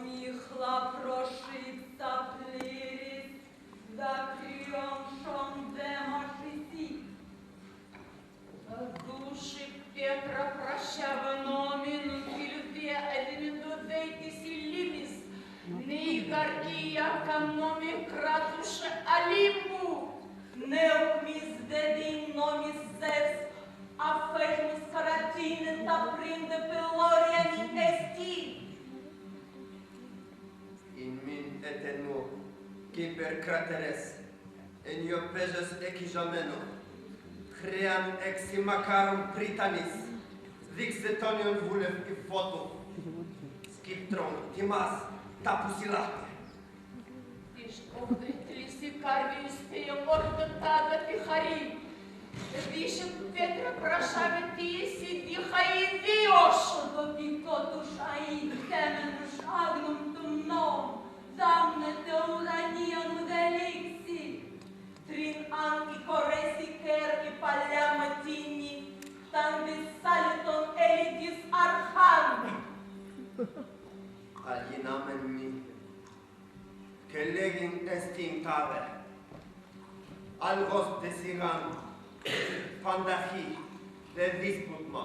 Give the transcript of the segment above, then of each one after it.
Михла прошится плирис, да крион демашиси. Души Петра прощава номину филюфе элементодейтис лимис, нейгаркия каноми кратуше алимбу. Неукмис дедин номис Зевс, афехмус каратине тапринде пелориани ести. In min etenu, kiper crateres, en io pejas ekijameno, crean eximacarum pritanis, vixetonion vulef i foto, skiptron timas tapusilate. Вишен Петра прошаве тиеси дихаи виош. Допикотуш аи теменуш агнум тумном, замнете ураниану деликси. Трин ан и кореси кер и поляма тини, тандис салютон элитис архан. Alginamen mi, che legin estin taver, algos desigan, pandahi, de disputma.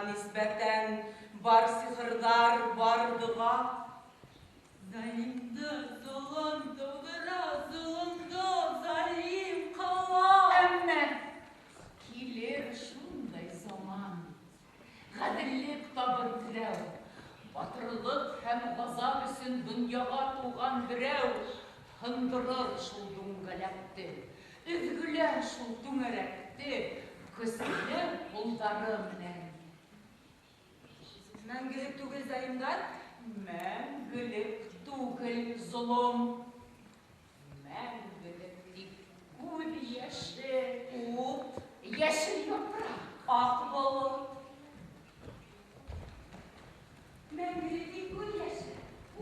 нисбәтән бар сихырҙар, бар доға. Залимды золом тыуҙыра, золомдо залим ҡыла. Әммә килер шундай заман, ғәҙеллек табыр терәү, батырлыҡ һәм ғазап өсөн донъяға тыуған берәү һындырыр шул дүңгәләкте, өҙгөләр шул түңәрәкте көслө ҡулдары менән. Мәңгелек түгел залимдар? Мәңгелек түгел золом. Мәңгелек тик күҙ йәше, ут, йәшел япраҡ, аҡ болот. Мәңгелек тик күҙ йәше,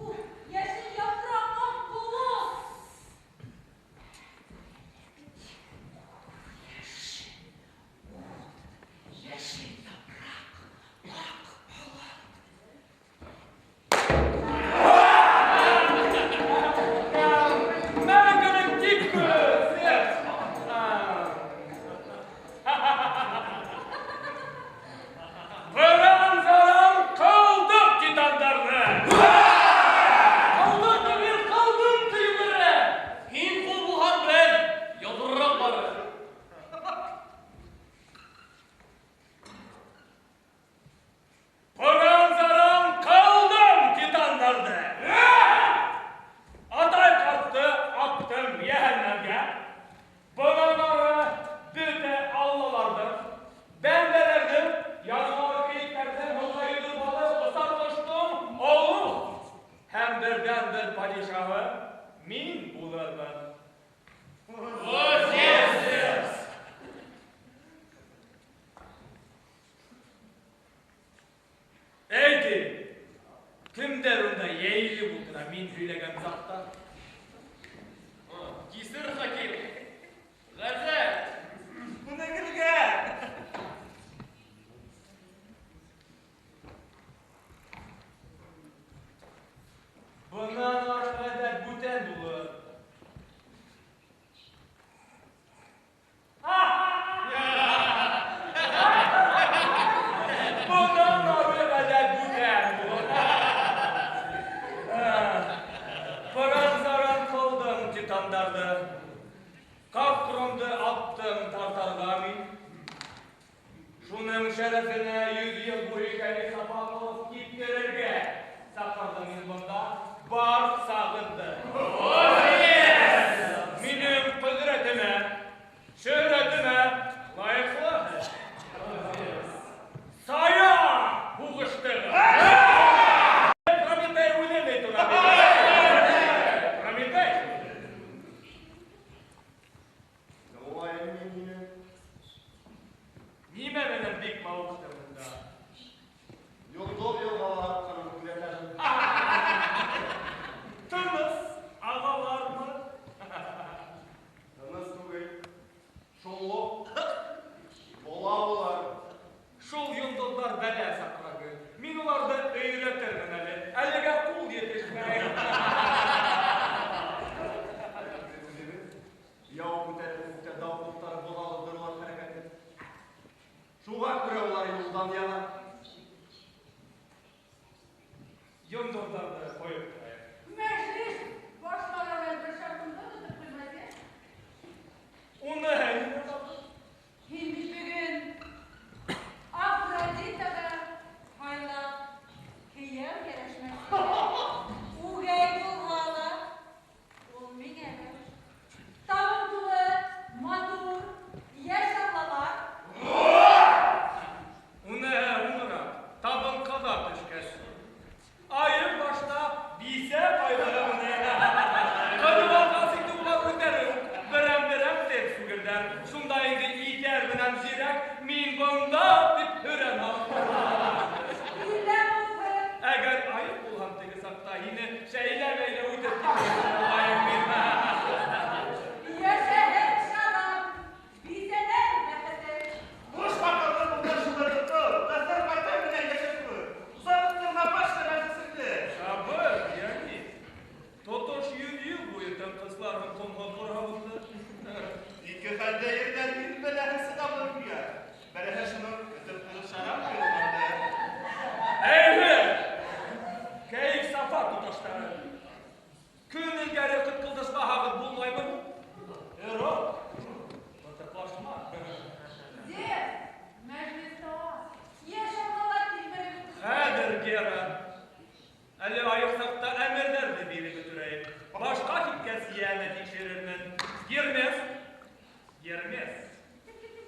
ут, йәшел япраҡ, аҡ болот. Мәңгелек тик күҙ йәше, ут, йәшел япраҡ, аҡ болот. Мәңгелек тик күҙ. Пыран-заран ҡылдыҡ титандарҙы. Ҡалдың кебер, ҡалдың тыйбере. Һин ҡул булһаң бер, йоҙроҡ бары. Пыран-заран ҡылдым титандарҙы. Атай ҡартты аттым йәһәннәмгә. Бынан ары бөтә аллаларҙың, бәндәләрҙең, януар кейектәрҙең һыуға йөҙөп алып осар ҡоштоң олоғ һәм берҙән-бер падишаһы мин булырмын. Әйти, кемдәр унда йәйелеп ултыра мин һөйләгән саҡта? Кисер хаким, ғәзәл. Күнегелгә. Бынан ары ғәҙәт бүтән булыр. Бынан ары ғәҙәт бүтән булыр. Пыран-заран ҡылдым титандарҙы. Ҡапҡырымды аттым тартарға мин. Шуның шәрәфенә 100 йыл буйы кәле-сапа ҡылып киптерергә саҡырҙым мин бында бар сағынды. Минең ҡөҙрәтемә, шөһрәтемә лайыҡлы. Сая һуғыштығыҙ. Прометей үҙен әйтә. Прометей. Тыңлайым мин һине. Нимә менән бик мауыҡтың бында? Йондоҙ йылғалар аҡҡанын күҙәтәм. Тыныс ағалармы? Тыныс түгел. Шомло була улар. Шул йондоҙҙар бәлә саҡыра гел. Мин уларҙы өйрәтермен әле. Әлегә ҡул етешмәй. Беҙ үҙебеҙ яу күтәреп күктә дау ҡуптарып боҙабыҙҙыр улар хәрәкәтен. Шуға күрә улар юлдан яна. Йондоҙҙарҙы ҡойоп торайыҡ. Мәжлес башлар әүәл бер шартымды онотоп ҡуймайҙы. Уны нимә табыр? Һин бит бөгөн Афродитаға һайлап кейәү кәрәшмәҫ. Үгәй булһа ла, ул миңә лә. Табын тулы, матур, йәш аллалар. Уны уңыраҡ, табын ҡыҙа төшкәс. Айыр башта бисә байлығы менән. Ҡыҙып алғас инде улар үҙҙәре үк берәм-берәм тип сүгерҙәр. Шунда инде итәр менән зирәк мин бында тип һөрән һалып. Илдә булһын. Әгәр айып булһам теге саҡта һине шәйлә-мәйлә үтеп китер мин. Йәшәһен шарап, бисәләр бәхете. Буш ваҡытты булды шылдыртты, Дәфтәр ҡайтай менән йәшәтте. Узаҡтырма башта мәжлесеңде. Сабыр, Дионис. Тотош 100 йыл буйы тыңҡысларҙың ҡомһоҙ ҡорһағында. Ике хәлдә ерҙән ил бәләһе сыҙамлы көйә. Бәләһе шуның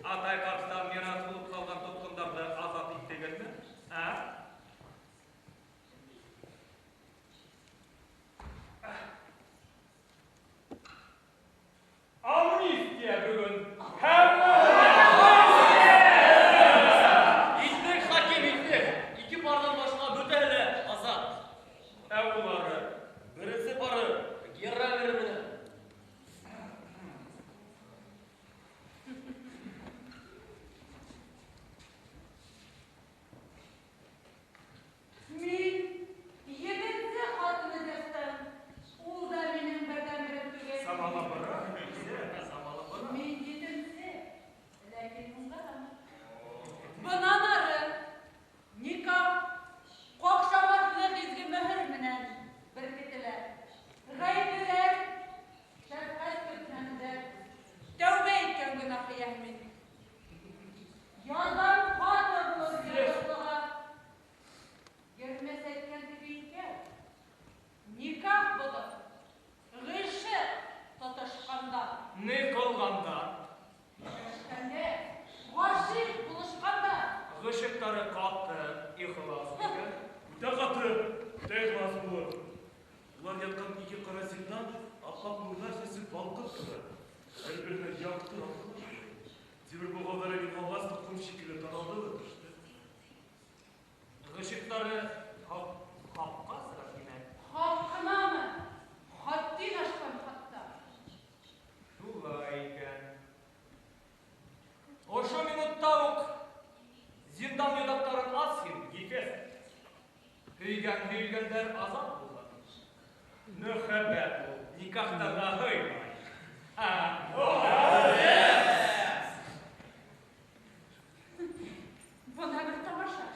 Атай ҡарттан мираҫ булып ҡалған тотҡондарҙы азат иттегеҙме? Ә? Амнистия бөгөн һәммәһенә! Иттек, хаким, иттек. Ике парҙан башҡа бөтәһе лә азат. Ә улары? Беренсе пары Гера әмере менән. Мин етенсе ҡатыны Зевстың. Ул да минең берҙән-берем түгел. Самалабыраҡ, бисә, самалабыраҡ. Мин етенсе, ләкин һуңғыһы. Бынан ары никах ҡаҡшамаҫлыҡ изге мөһөр менән беркетелә. Ғәйеплеләр шәфҡәт көтмәнеләр. Тәүбә иткән гонаһы йәһмин. Ярҙам ҡаты булыр ярлыҡлыға. Йөрмәс әйткән теге икәү. Никах боҙоп, ғишыҡ тотошҡанда. Ни ҡылғанда? Өшкәндә, ғашиҡ булышҡанда. Ғишыҡтары ҡаты, ихлас икән. Үтә ҡаты, үтә ихлас булыр. Улар ятҡан ике ҡара зиндан аппаҡ нурҙар сәсеп балҡып тора. Бер-береһенә яҡты балҡып. Тимер боғауҙары юғалғас та ҡом шикелле таралды ла төштө. Ғишыҡтары хаҡҡа сыға тимәк. Хаҡ ҡынамы? Хаттин ашҡан хатта. Шулай икән. Ошо минутта уҡ зиндан йоҙаҡтарын ас һин, Гефест. Һөйгән һөйөлгәндәр азат булһын. Мөхәббәт ул никахтарға һыймай. Бына бер тамаша.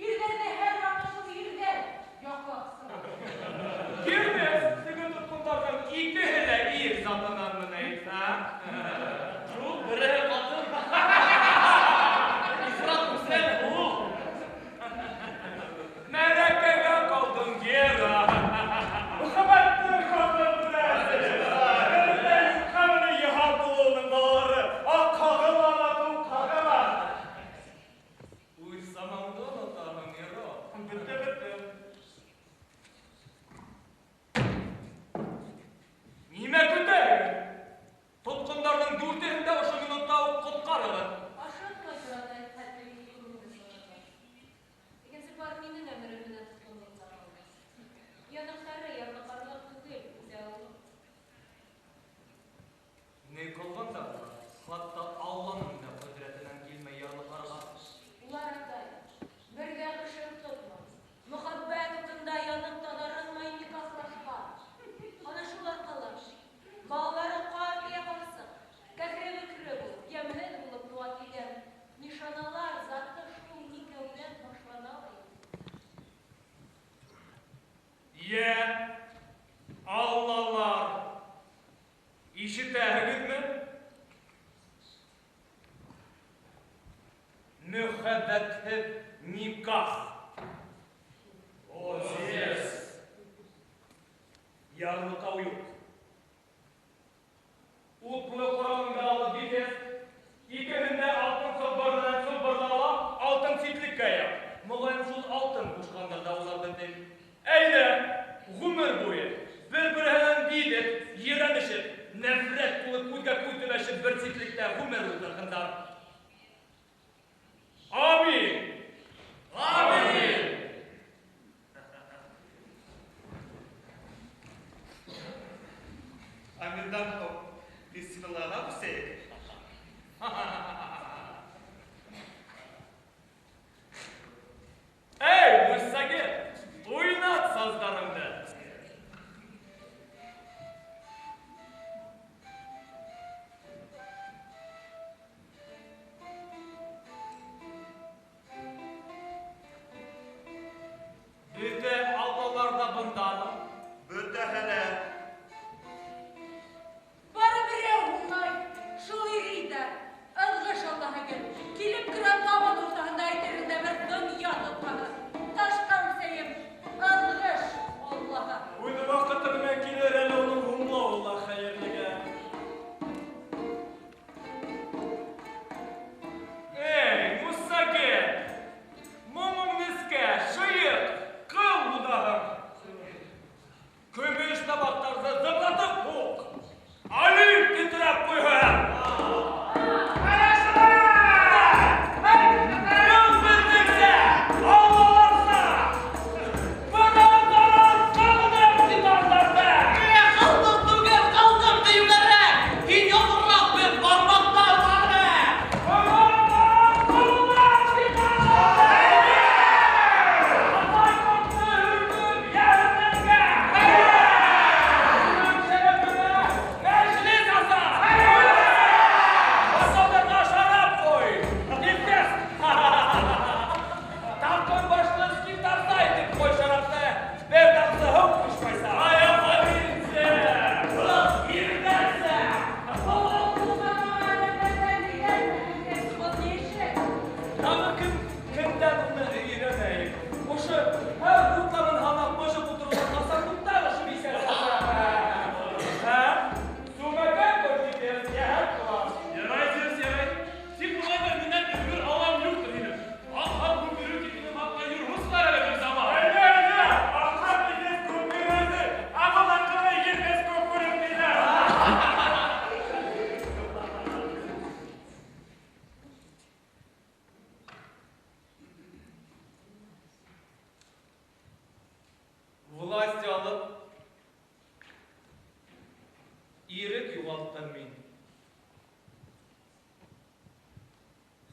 Ирҙәрҙе һәр ваҡыт шул ирҙәр яҡлап сыға. Гермес, теге тотҡондарҙың икеһе лә ир затынан менәй, ә? Шул береһе ҡатын. Ифрат үҫәр ул. Мәрәкәгә ҡалдың, Гера. Мөхәббәтте ҡатын беләһең. Берҙә юҡҡа менә йыһан тулының балалары. Аҡ ҡағыла ла, туң ҡағыла. Үҙ заманыңды онотаһың, Гера. Бөттө, бөттө. Нимә көтәһегеҙ? Тотҡондарҙың дүртеһен дә ошо минутта уҡ ҡотҡарығыҙ. Ашыҡмай тора хәтле Икенсе пар минең әмерем менән тотҡонлоҡта ҡалды. Яныҡтары ярлыҡарлыҡ түгел, үтә оло. Ни ҡылғандар улар? Хатта Алланың да ҡөҙрәтенән килмәй ярлыҡарға. Улар атай, бергә ғишыҡ тотмай, мөхәббәт утында янып таҙарынмай никахлашҡан. Ана шулар ҡала. Балалары ҡарт йә ҡарсыҡ, кәкре-бөкрө булып, йәмһеҙ булып тыуа килгән нишаналар заты шул никәүҙән башлана ла инде. Йә, Аллалар, ишетәһегеҙме? Мөхәббәтһеҙ никах. О, Зевс! Ярлыҡау юҡ. Утлы ҡоралыңды алып Гефест, икеһен дә алтын сылбырынан сылбырҙа ала, алтын ситлеккә яп. Моғайын шул алтын ҡушҡандыр ҙа уларҙы тип. Әйҙә, ғүмер буйы бер-береһенән биҙеп, ерәнешеп, нәфрәт тулы күҙгә күҙ төбәшеп бер ситлектә ғүмер уҙҙырһындар. Амин! Амин!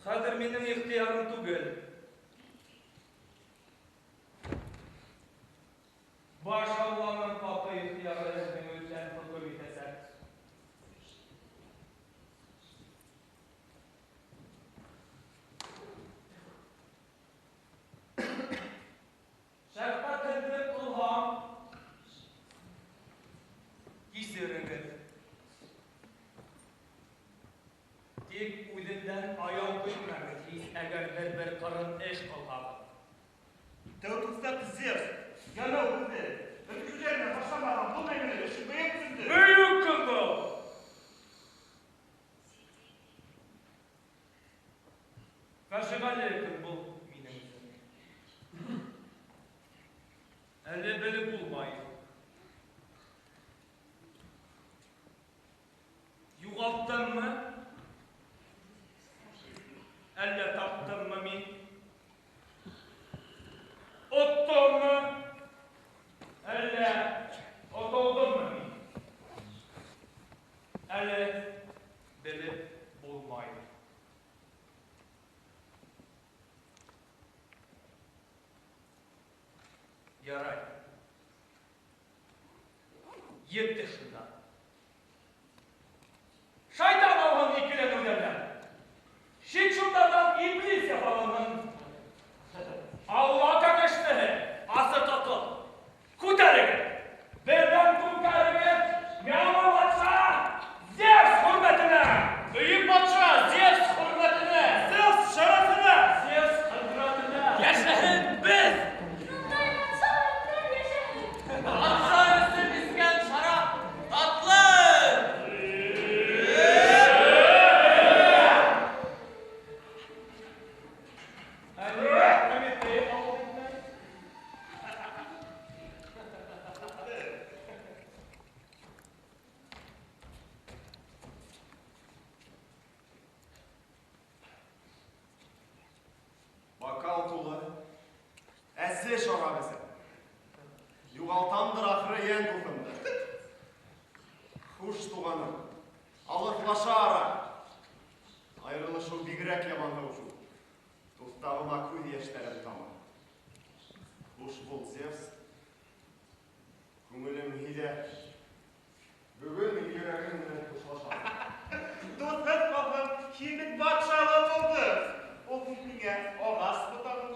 Хәҙер минең ихтыярым түгел. Баш Алланың ҡаты ихтыяры һеҙҙең өҫтән хөкөм итәсәк. Шәфҡәтһеҙлек ҡылһам, кисерегеҙ. Тик үҙемдән аяу көтмәгеҙ һис, әгәр бер-бер ҡырын эш ҡылһағыҙ. Тәү туҫтаҡ Зевс, янау үҙе. Өлкөләренә башламаған был нәмәне эше бөйөк көндө. Бөйөк көн был! Фажиғәле көн был минең өсөн. Әле белеп булмай. Юғалттыммы? Әллә таптыммы мин? Оттоммы? Әллә отолдоммы мин? Әле белеп булмай. Ярай. Етте шунда. Шайтан алған икеләнеүҙәрҙән. Шик шундарҙан иблис яфаланған. Алла кәңәшмәһе, асыҡ аҡыл. Күтәрегеҙ! Берҙән түңкәрегеҙ, яңы батша Зевс хөрмәтенә! Бөйөк батша Зевс хөрмәтенә! Зевс шәрәфенә! Зевс хөрмәтенә! Йәшәһен беҙ! Шундай батшалар менән йәшәһен! Батша өсөн эскән шарап татлы! Әле Прометей ауыл итмәй. Бокал тулы. Әсе шарап эсәм. Юғалтамдыр ахыры йән дуҫымды. Хуш, туғаным. Алыҫлаша ара. Айырылышыу бигерәк яман шул. Туҫтағыма күҙ йәштәрем тама. Хуш бул, Зевс. Күңелем һиҙә. Бөгөн мин йөрәгем менән хушлашам. Дуҫһыҙ ҡалһам, һин бит батшалы булды. Ул бит миңә ағас ботағы.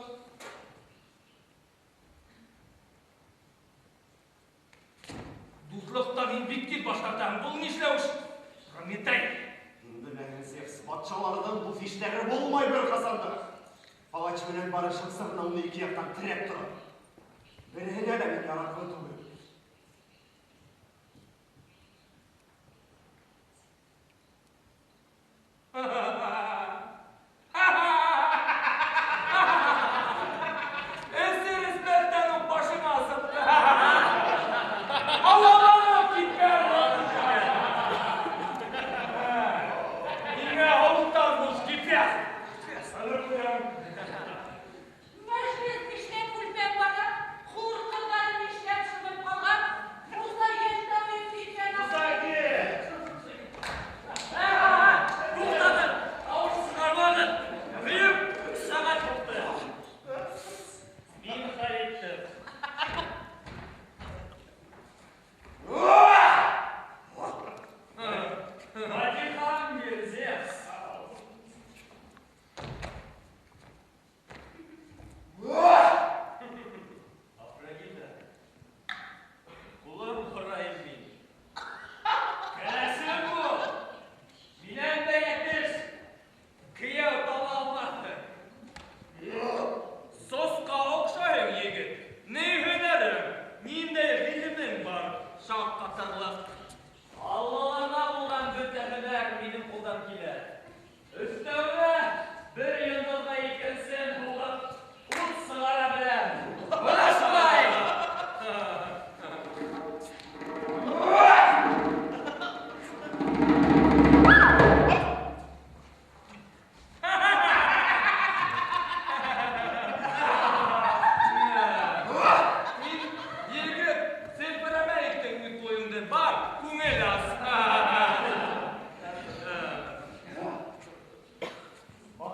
Дуҫлыҡтан һин бик тиҙ баш тартаһың. Был нишләү эш? Прометей! Һин беләһең, Зевс, батшаларҙың дуҫ иштәре булмай бер ҡасан да. Палач менән бары шымсы ғына уны ике яҡтан терәп тора. Береһенә лә мин яраҡлы түгел. Эсер эсмәҫтән үк башыңа сыҡты. Аллаланып киткән. Ниңә һауыттар буш китә? Хәҙер ҡуям. Мәжлес нишләп үлпән бара? Хур ҡыҙҙары нишләп шымып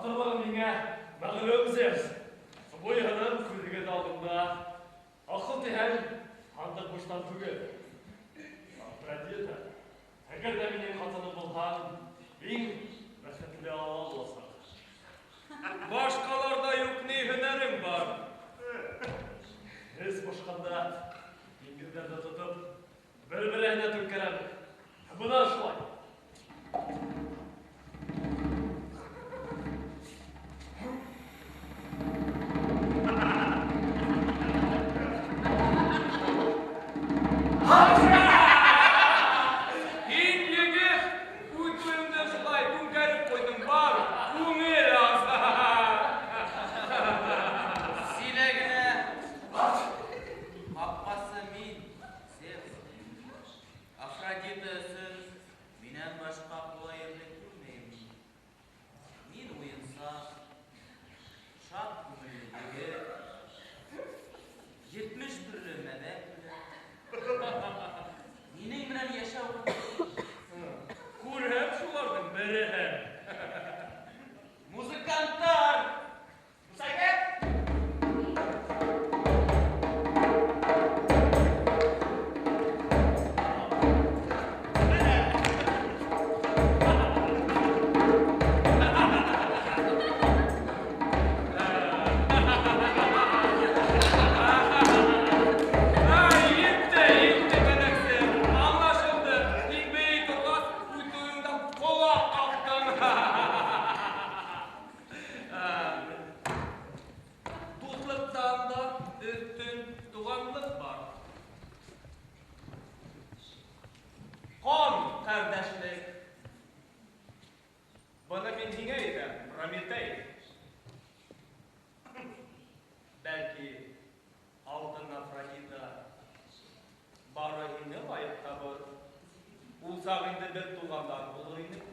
Батырлығы миңә мәғлүм, Зевс. Буйһыным күҙегеҙ алдында. Аҡыл тиһәң, һандыҡ буштан түгел. Афродита, әгәр ҙә минең ҡатыным булһаң, иң бәхетле алла буласаҡ. Башҡаларҙа юҡ ни һөнәрең бар? Эс бошҡанда диңгеҙҙәрҙе тотоп, бер-береһенә түңкәрәм. Бына шулай. Һин, егет, үҙ туйыңды шулай түңкәреп ҡуйҙың, бар, күңел ас. Һөйлә генә. Ҡапҡасы мин, Зевс. Афродита өсөн минән башҡа ҡулай ерҙе күрмәйем. Мин уйынсаҡ, шат күңелле егет, 70 төрлө мәҙәк беләм. Минең менән йәшәү Күрһәм шуларҙың береһен. Музыканттар! Мусайкет! Ай, етте, етте, мәләксе. Аңлашылды. Һин бейей торғас, үҙ туйыңдан ҡолаҡ ҡаҡтың. Дуҫлыҡтан да өҫтөн туғанлыҡ бар. Ҡан ҡәрҙәшлек. Быны мин һиңә әйтәм, Прометей. Бәлки, алтын Афродита бары һине лайыҡ табыр. Ул саҡ инде беҙ туғандар булыр инек.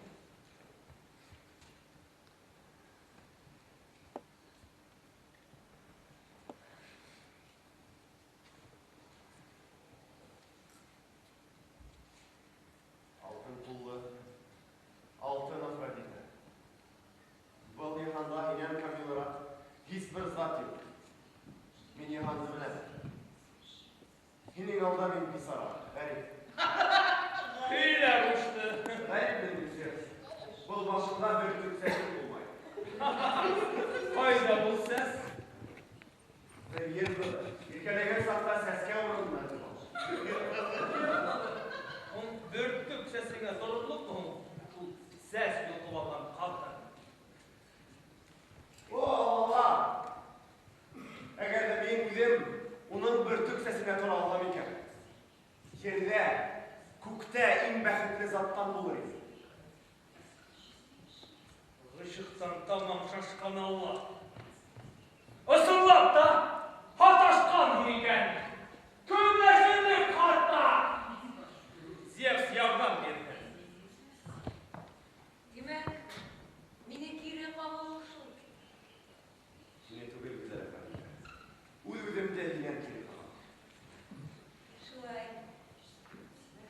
Алтын ҡуллы, алтын Афродита. Был йыһанда һинән камилыраҡ һис бер зат юҡ. Мин йыһанды беләм. Һинең алда мин бисара, ғәрип. Һөйлә ҡушты. Ғәрип мин, Зевс. Был башымда бөртөк сәсем булмай. Ҡайҙа был сәс? Бер ер булды. Иркәләгән саҡта сәскә урынына юғал. Һуң бөртөк сәсеңә зорорлоҡмы һуң? Шул сәс йолҡоп алған ҡатын. О, Алла! Әгәр ҙә мин үҙем уның бөртөк сәсенә тора алһам икән, ерҙә, күктә иң бәхетле заттан булыр инем. Ғишыҡтан тамам шашҡан Алла. Ысынлап та һаташҡанһың икән. Көнләшерлек хатта. Зевс ярҙам бирҙе. Тимәк, мине кире ҡағыуы шул. Һине түгел, гүзәл Афродита. Үҙ-үҙемде һинән кире ҡағам. Шулай.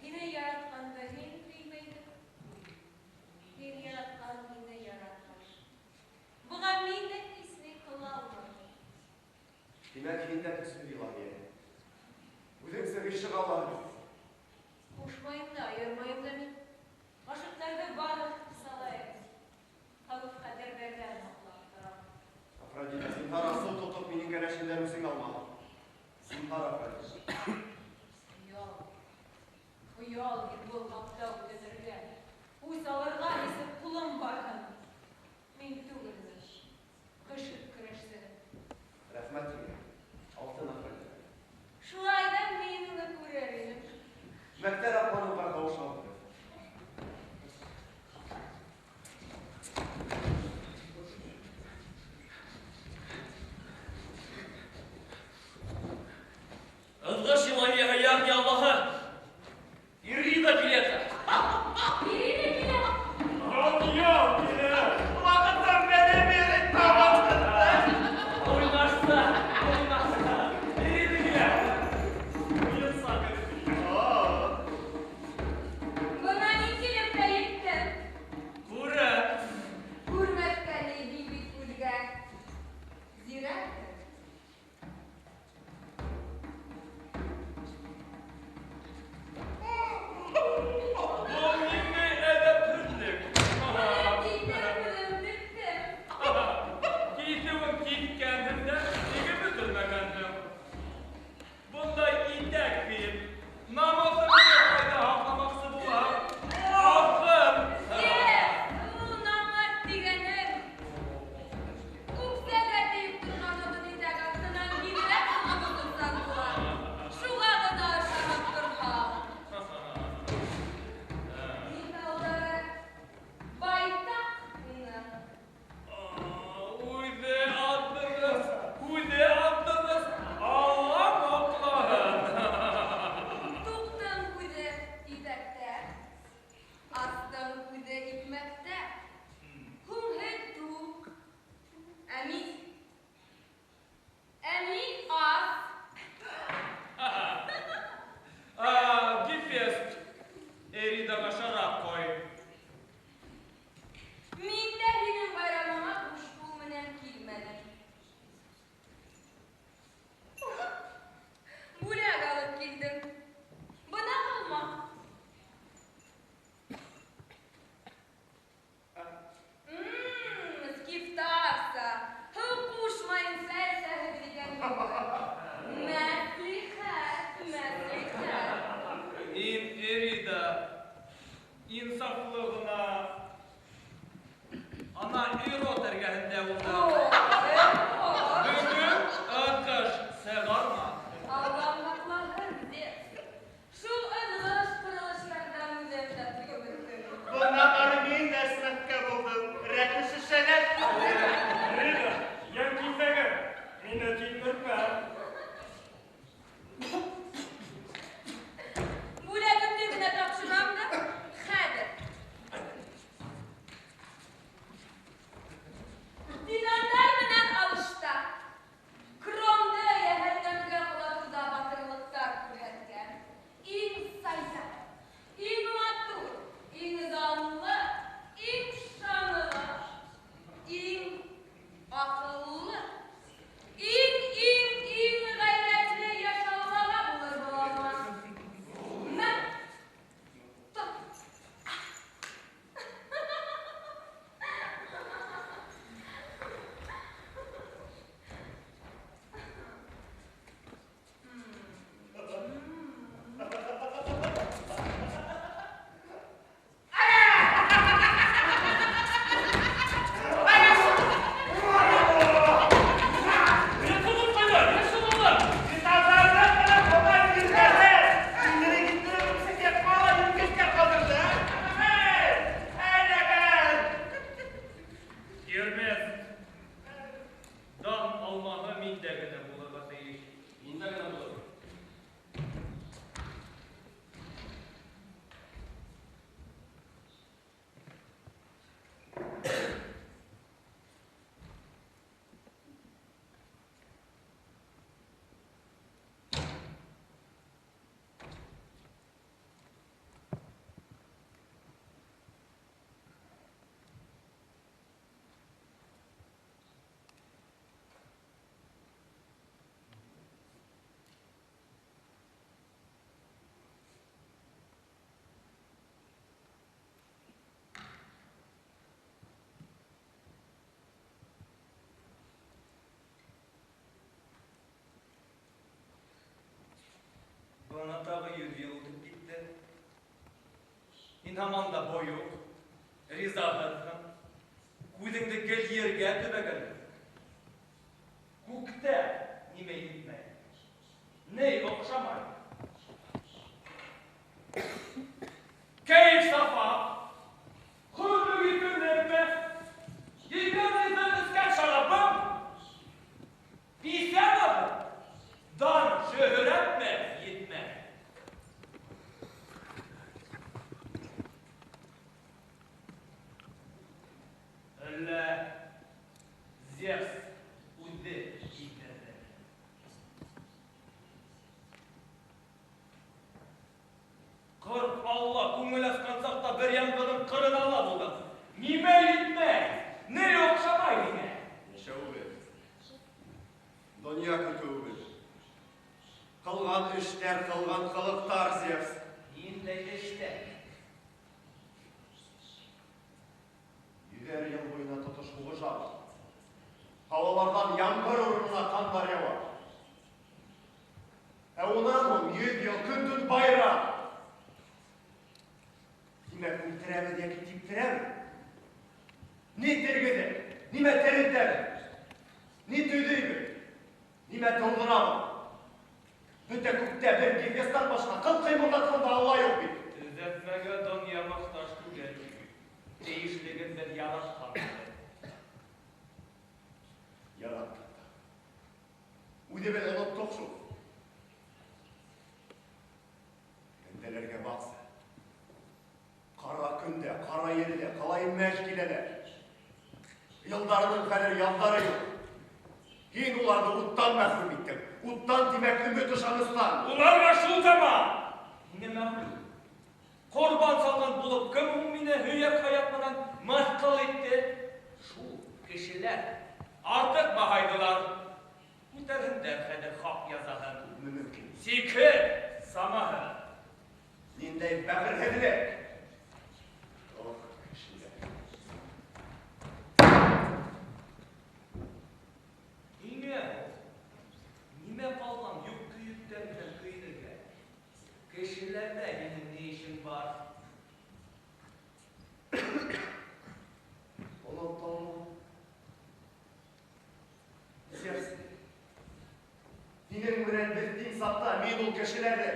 Һине яратҡанды һин һөймәйҙең. Һин яратҡан һине яратмай. Быға мин дә һис ни ҡыла алмайым. Тимәк, һин дә көслө илаһиә. Үҙеңсә ғишыҡ Аллаһы бит. Ҡушмайым да, айырмайым да мин. Ғашиҡтарҙы барлыҡ ҡыҫалайым. Хәүеф-хәтәрҙәрҙән һаҡлап торам. Афродита, зинһар асыу тотоп, минең кәләшемдән үсең алма. Зинһар, Афродита. Хыял. Хыял бит был хаҡта үтенергә. Үс алырға нисек ҡулым барһын. Мин түгелмен. Ғишыҡ көрәшсеһе. Рәхмәт һиңә, алтын Афродита. Шулай ҙа мин уны күрер инем. Һин һаман да бойоҡ, ризаһыҙһың. Күҙеңде гел ергә төбәгәнһең. Күктә нимә етмәй? Ни оҡшамай? Кәйеф сафа, хөрлөк иркенлекме? Егерме йыл эскән шарабың? Бисә наҙы, дан шөһрәтме етмәй? Әллә Зевс үҙе килтерҙе? Ҡырҡ алла күңел асҡан саҡта бер яңғыҙың ҡырын алла булдың. Нимә етмәй? Ни оҡшамай һиңә? Йәшәүебеҙ, донъя көтөүебеҙ, ҡылған эштәр, ҡылған ҡылыҡтар, Зевс. Ниндәй эштәр? Йөҙәр йыл буйына тотош һуғышабыҙ. Һауаларҙан ямғыр урынына ҡандар яуа. Ә унан һуң 100 йыл көн-төн байрам. Тимәк, үлтерәбеҙ йәки типтерәбеҙ? Ни тергеҙеп, нимә терелтәбеҙ? Ни төҙөйбөҙ, нимә тыуҙырабыҙ? Бөтә күктә бер Гефестан башҡа ҡыл ҡыймылдатҡан да Алла юҡ бит. Төҙәтмәгә донъя мохтаж түгел. Тейешлеген беҙ яратҡанбыҙ. Яраттыҡ та. Үҙебеҙ оноттоҡ шул. Бәндәләргә баҡса. Ҡара көндә, ҡара ерҙә ҡалай мәж киләләр. Йылдарының хәҙер яҙҙары юҡ. Һин уларҙы уттан мәхрүм иттең. Уттан, тимәк, өмөт ышаныстан. Уларға шул заман. Һиңә мәғлүм. Ҡорбан салған булып, кем һуң мине һөйәк һаяҡ менән мыҫҡыл итте? Шул кешеләр артыҡ маһайҙылар. Үтәрһендәр хәҙер хаҡ язаһын. Күпме мөмкин? Сикһеҙ, самаһыҙ. Ниндәй бәғерһеҙлек! Ох, кешеләр. Һиңә нимә ҡалған юҡ көйөктәр менән көйөнөргә? Кешеләрҙә һинең ни эшең бар? Оноттоңмо? Зевс, һинең менән беҙ тиң саҡта мин ул кешеләрҙе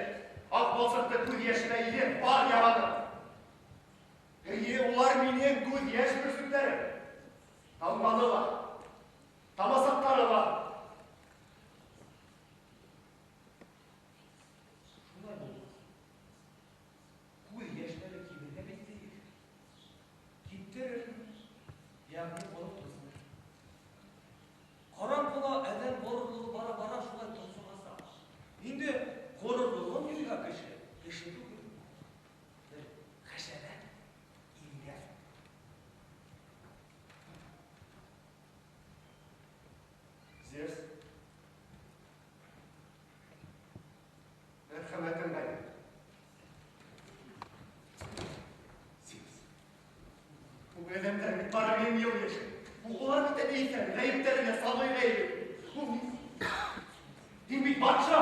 аҡ балсыҡты күҙ йәшенә илеп бар ябаным. Эйе, улар минең күҙ йәш бөрсөктәрем. Тамғаны ла, тамасаҡтары ла. Шулай булмаҫ. Күҙ йәштәре кибергә бит тейеш. Киптерерһең, йәғни оноторһоң. Ҡараңғыла әҙәм ғорурлығы бара-бара шулай тонсоғасаҡ. Инде ғорурлығын юйға кеше, кеше түгел. Бер хәшәрәт, имгәк. Зевс, мәрхәмәтең ҡайҙа? Зевс, ул әҙәмдәр бит бары 1000 йыл йәшәй. Улар бит әле иҫән, ғәйептәре лә сабый ғәйебе. Һин бит батша.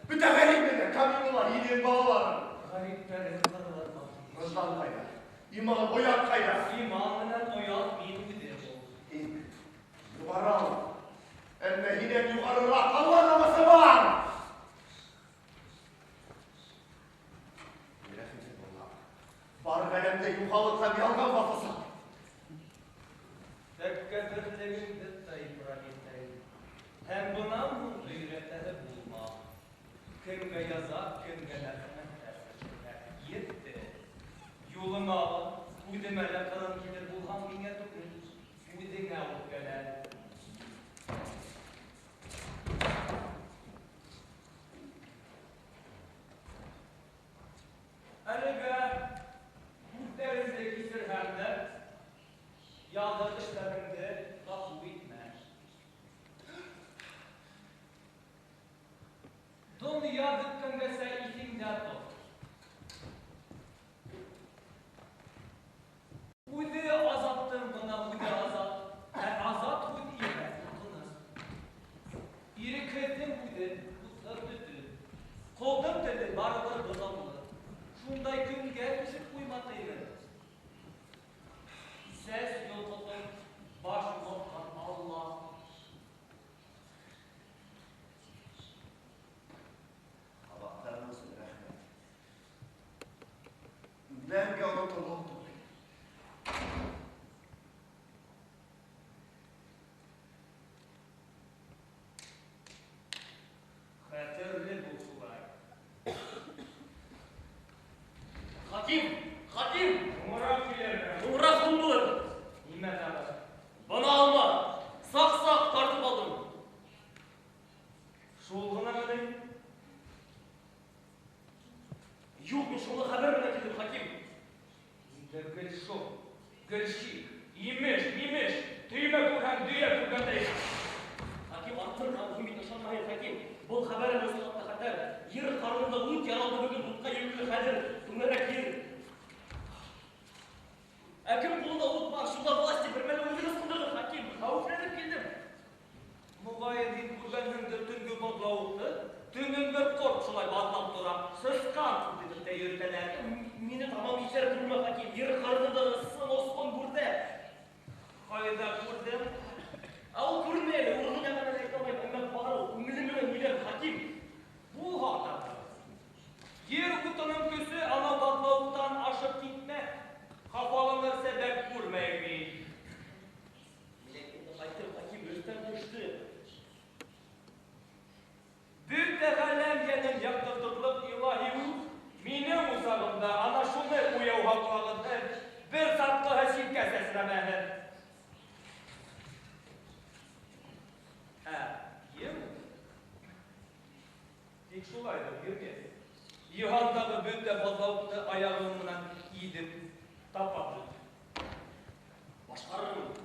Бөтә ғәрип менән камилалар, һинең балаларың. Ғәриптәрең ҡырылыр бахил. Выждан ҡайҙа? Иман, оят ҡайҙа? Иман менән оят мин үҙем ул. Һин юғары ал. Әммә һинән юғарыраҡ Алла намыҫы бар. Рәхимһеҙ булма. Бар ғаләмде юғалыҡ һәм ялған баҫасаҡ. Тәкәбберлегеңде тай, Прометей. Һәм бынан һуң өйрәтәһе булма. Кемгә яза, кемгә мәрхәмәттәр сәчергә. Етте. Юлыма ла, үҙемә лә ҡырын килер булһаң, миңә түгел, үҙеңә үпкәләр. Әлегә күҙҙәреңде кисерһәм дә, яҙыҡ эштәреңде ғәфү итмә. Донъя бөткәнгәсә иҫеңдә тот. Үҙе азаптың ғына үҙе азап, ә азап күргән дөйә күргәндәй. Хаким арттырған, һин бит ышанмайһың, Хаким. Был хәбәрем ысынлап та хәтәр. Ер ҡарынында ут яралды бөгөн, утҡа йөклө хәҙер түңәрәк ер. Ә кем ҡулында ут бар, шунда власти бер мәле үҙен ысҡындырҙы, Хаким. Хәүефләнеп килдем. Моғайын һин күргәнһеңдер төнгө баҙлауыҡты. Төнөн бер ҡорт шулай баҙлап тора. Сысҡан күҙе тип тә йөрөтәләр. Мине тамам иҫәр күрмә, Хаким. Ер ҡарынындағы ысын осҡон бүрҙә. Ҡайҙа күрҙең? Ә ул күренмәй әле, урынын яғынан әйтә алмайым, әммә бар ул, күңелем менән һөйләм, Хаким. Булһа да. Ер утының көсө анау баҙлауыҡтан ашып китмәҫ. Хафаланыр сәбәп күрмәйем мин. Мин әйткәндә ҡайттым, Хаким, өҫтән төштө. Бөтә ғаләм йәнен яҡтыртырлыҡ илаһи ут минең усағымда ана шуны уяу һаҡлағыҙ, бер сатҡыһы ситкә сәсрәмәһен. Ә, ер уты? Тик шулайҙыр, Гермес. Йыһандағы бөтә баҙлауыҡты аяғың менән иҙеп тапап бөт. Башҡарырмын.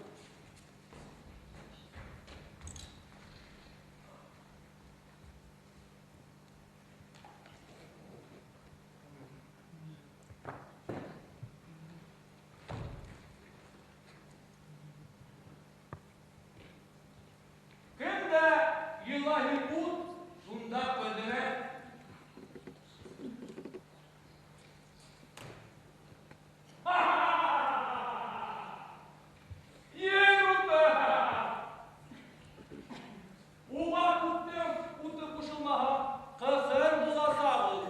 Кемдә илаһи ут, шунда ҡөҙрәт. Ер уты! Уға күктең уты ҡушылмаһа, ҡыҫыр буласаҡ ул.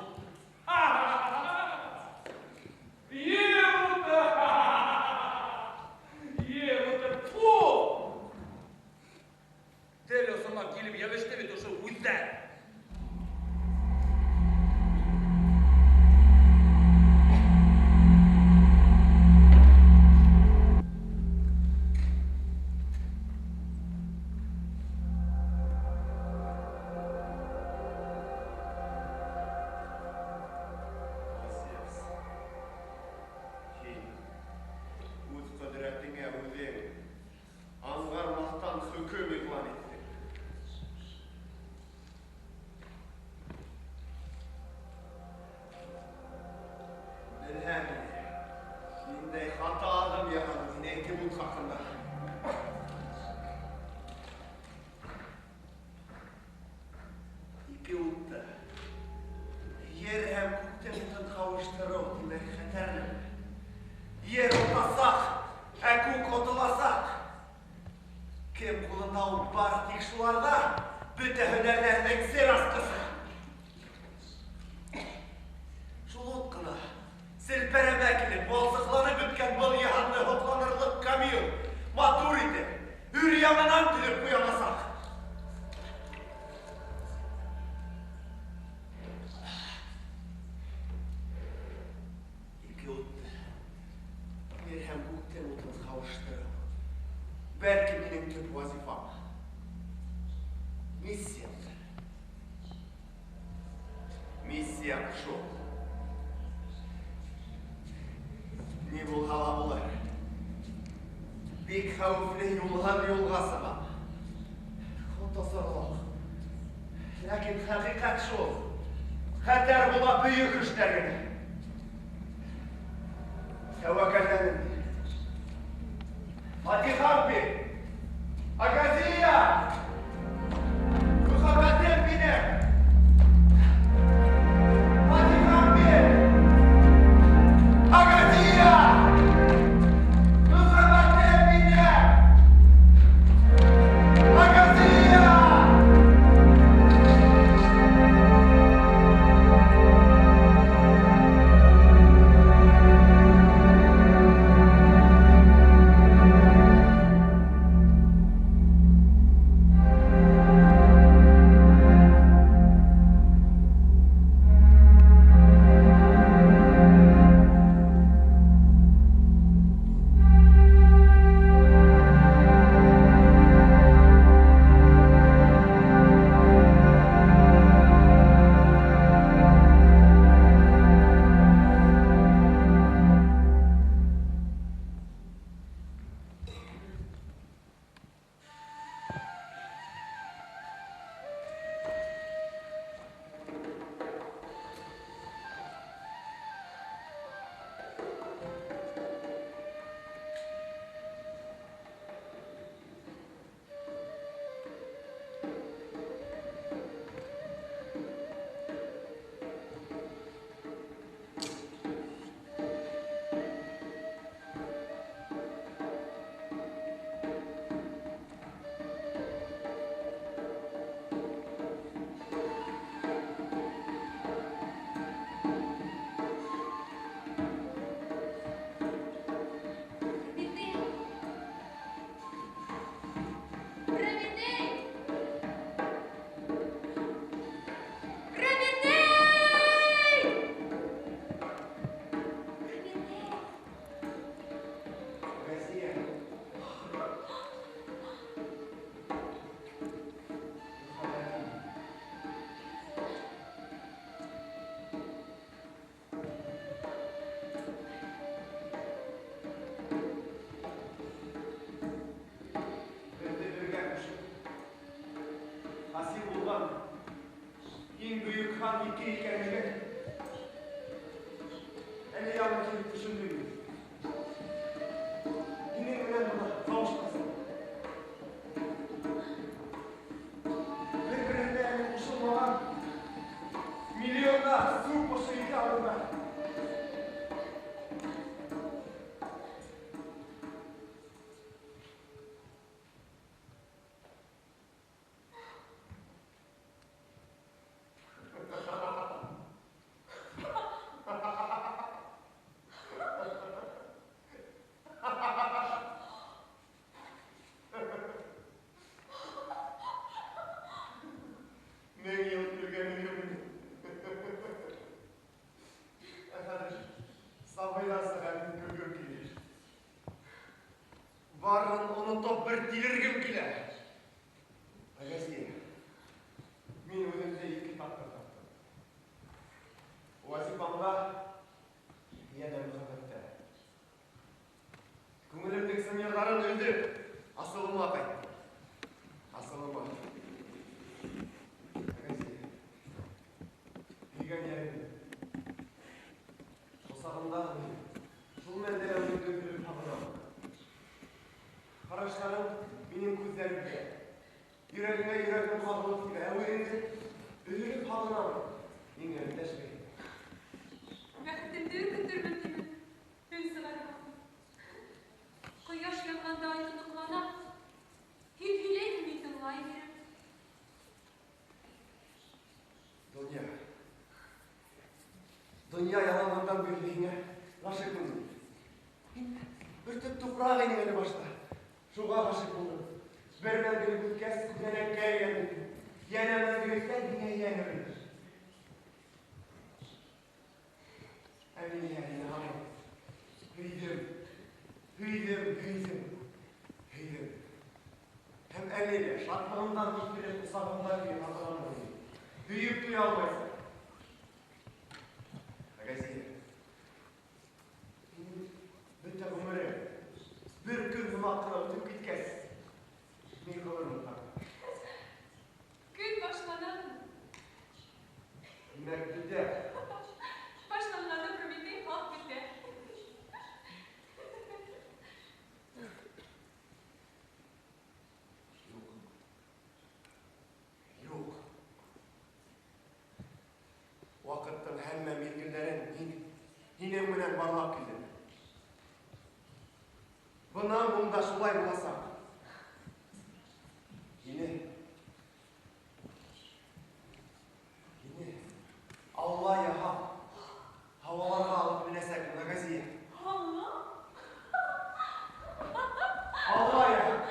Ер уты! Ер уты! Фу! Тел осона килеп йәбеште бит ошо һүҙҙәр. Зевс, һин үҙ ҡөҙрәтеңә үҙең аңғармаҫтан хөкөм иғлан иттең. Белһәң ине, ниндәй хата аҙым яһаның һин әйтеп ут хаҡында. Ике утты, ер һәм күктең утын ҡауыштырыу, тимәк, хәтәр нәмә. Ер отасаҡ, ә күк отоласаҡ. Кем ҡулында ут бар, тик шуларҙа бөтә һөнәрҙәрҙең сер асҡысы. Шул ут ҡына селпәрәмә килеп, балсыҡланып бөткән был йыһанды һоҡланырлыҡ камил, матур итеп, өр яңынан төҙөп ҡуя аласаҡ. Ике утты, ер һәм күктең утын ҡауыштырыу, бәлки минең төп вазифам, миссиямдыр. Миссиям шул. Ни булһа ла булыр. Бик хәүефле юлдан юлға сығам. Хот осорлоҡ. Ләкин хәҡиҡәт шул. Хәтәр була бөйөк эштәр генә. Тәүәккәлләнем. Фатихам бит. Агазия! Мөхәббәтем минең! Фатихам бит! Агазия! Мөхәббәтем минең! Агазия! дөньяның ике икәнлеген әле яңы килеп төшөндөм мин. Һинең менән бына ҡауышҡас. Бер-береһенә әле ҡушылмаған миллиондар сүп ошо ике алдында. Мең йыл көлгәнем юҡ ине. Ә хәҙер сабыйларса минең көлгөм килер. Барын онотоп бер тилергем килә. Әгәсиә, мин үҙемде ике тапҡыр таптым. Вазифамда, йәнә мөхәббәттә. Күңелемдең сынйырҙарын өҙөп, асылыма ҡайттым. Асылыма. Әгәсиә, һөйгән йәрем, ҡосағымда мин шул мәлдә лә үҙеңде өҙөлөп һағынам. Ҡараштарың минең күҙҙәремдә, йөрәгеңә йөрәгем ҡағылып килә, ә үҙеңде өҙөлөп һағынам. Ниңә өндәшмәйһең? Бәхетемде өркөтөрмөн тимен, өн сығарма. Ҡояш янғанда ай тоноҡлана, һин һөйләйһең, мин тыңлай бирәм. Донъя. Донъя яланғандан бирле һиңә ғашиҡмын мин. Һин бер төп тупраҡ инең әле башта. Шуға ғашиҡ булдым. Бер мәңгелек үткәс, күҙәнәккә әйләндем. Йәнә мәңгелектән һиңә йәнә бер. Ә мин иһә һине һаман һөйҙөм, һөйҙөм, һөйҙөм, һөйҙөм. Һәм әле лә шатлығымдан иҫереп ҡосағымда көйө һағынам һине. Һөйөп туя алмайһың. Әгәсиә, минең бөтә ғүмерем бер көн һымаҡ ҡына үтеп киткәс, ни ҡылырмын тағы? Көн башланамы? Тимәк, бөтә. Башланғаны Прометей хаҡ бөтә. Юҡ. Юҡ. Ваҡыттың һәммә миҙгелдәрен мин һинең менән барлап килдем. Бынан һуң да шулай буласаҡ. Һине Алла яһап, һауаларға алып менәсәкмен, Әгәсиә. Алла? Алла яһап.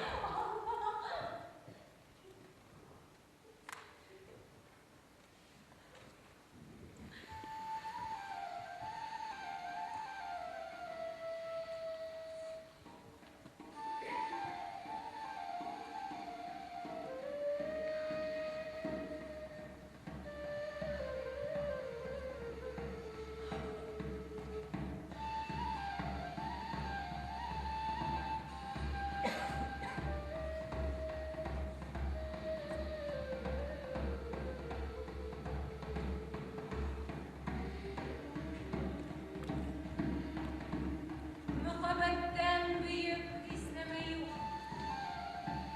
Мөхәббәттән бөйөк һис нәмә юҡ.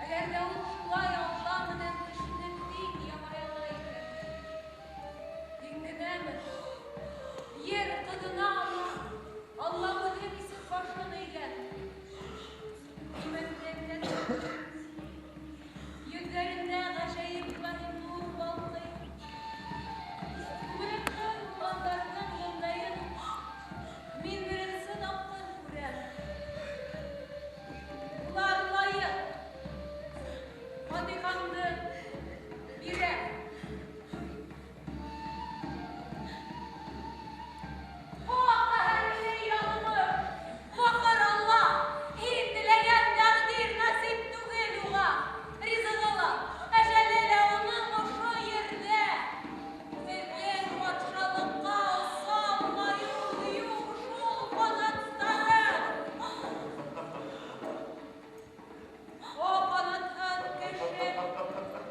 Әгәр ҙә ул шулай Алла менән кешене тиң яһай ала икән. Һин генәме? Ер ҡыҙына ала, Алла үҙе кисеп башын эйгән. Имәнләнгән йөҙҙәрендә ғәжәйеп илаһи нур балҡый. Күңеле ҡыр булғандарҙың йылмайын мин беренсе тапҡыр күрәм. Улар лайыҡ. Фатихаңды бирәм. О, ҡәһәрле яҙмыш! Маҡыр Алла! Һин теләгән тәҡдир насип түгел уға. Ризығы ла, әжәле лә уның ошо ерҙә. Беҙҙең батшалыҡҡа оса алмай ул юҡ шул ҡанаттары. О, ҡанатһыҙ кеше!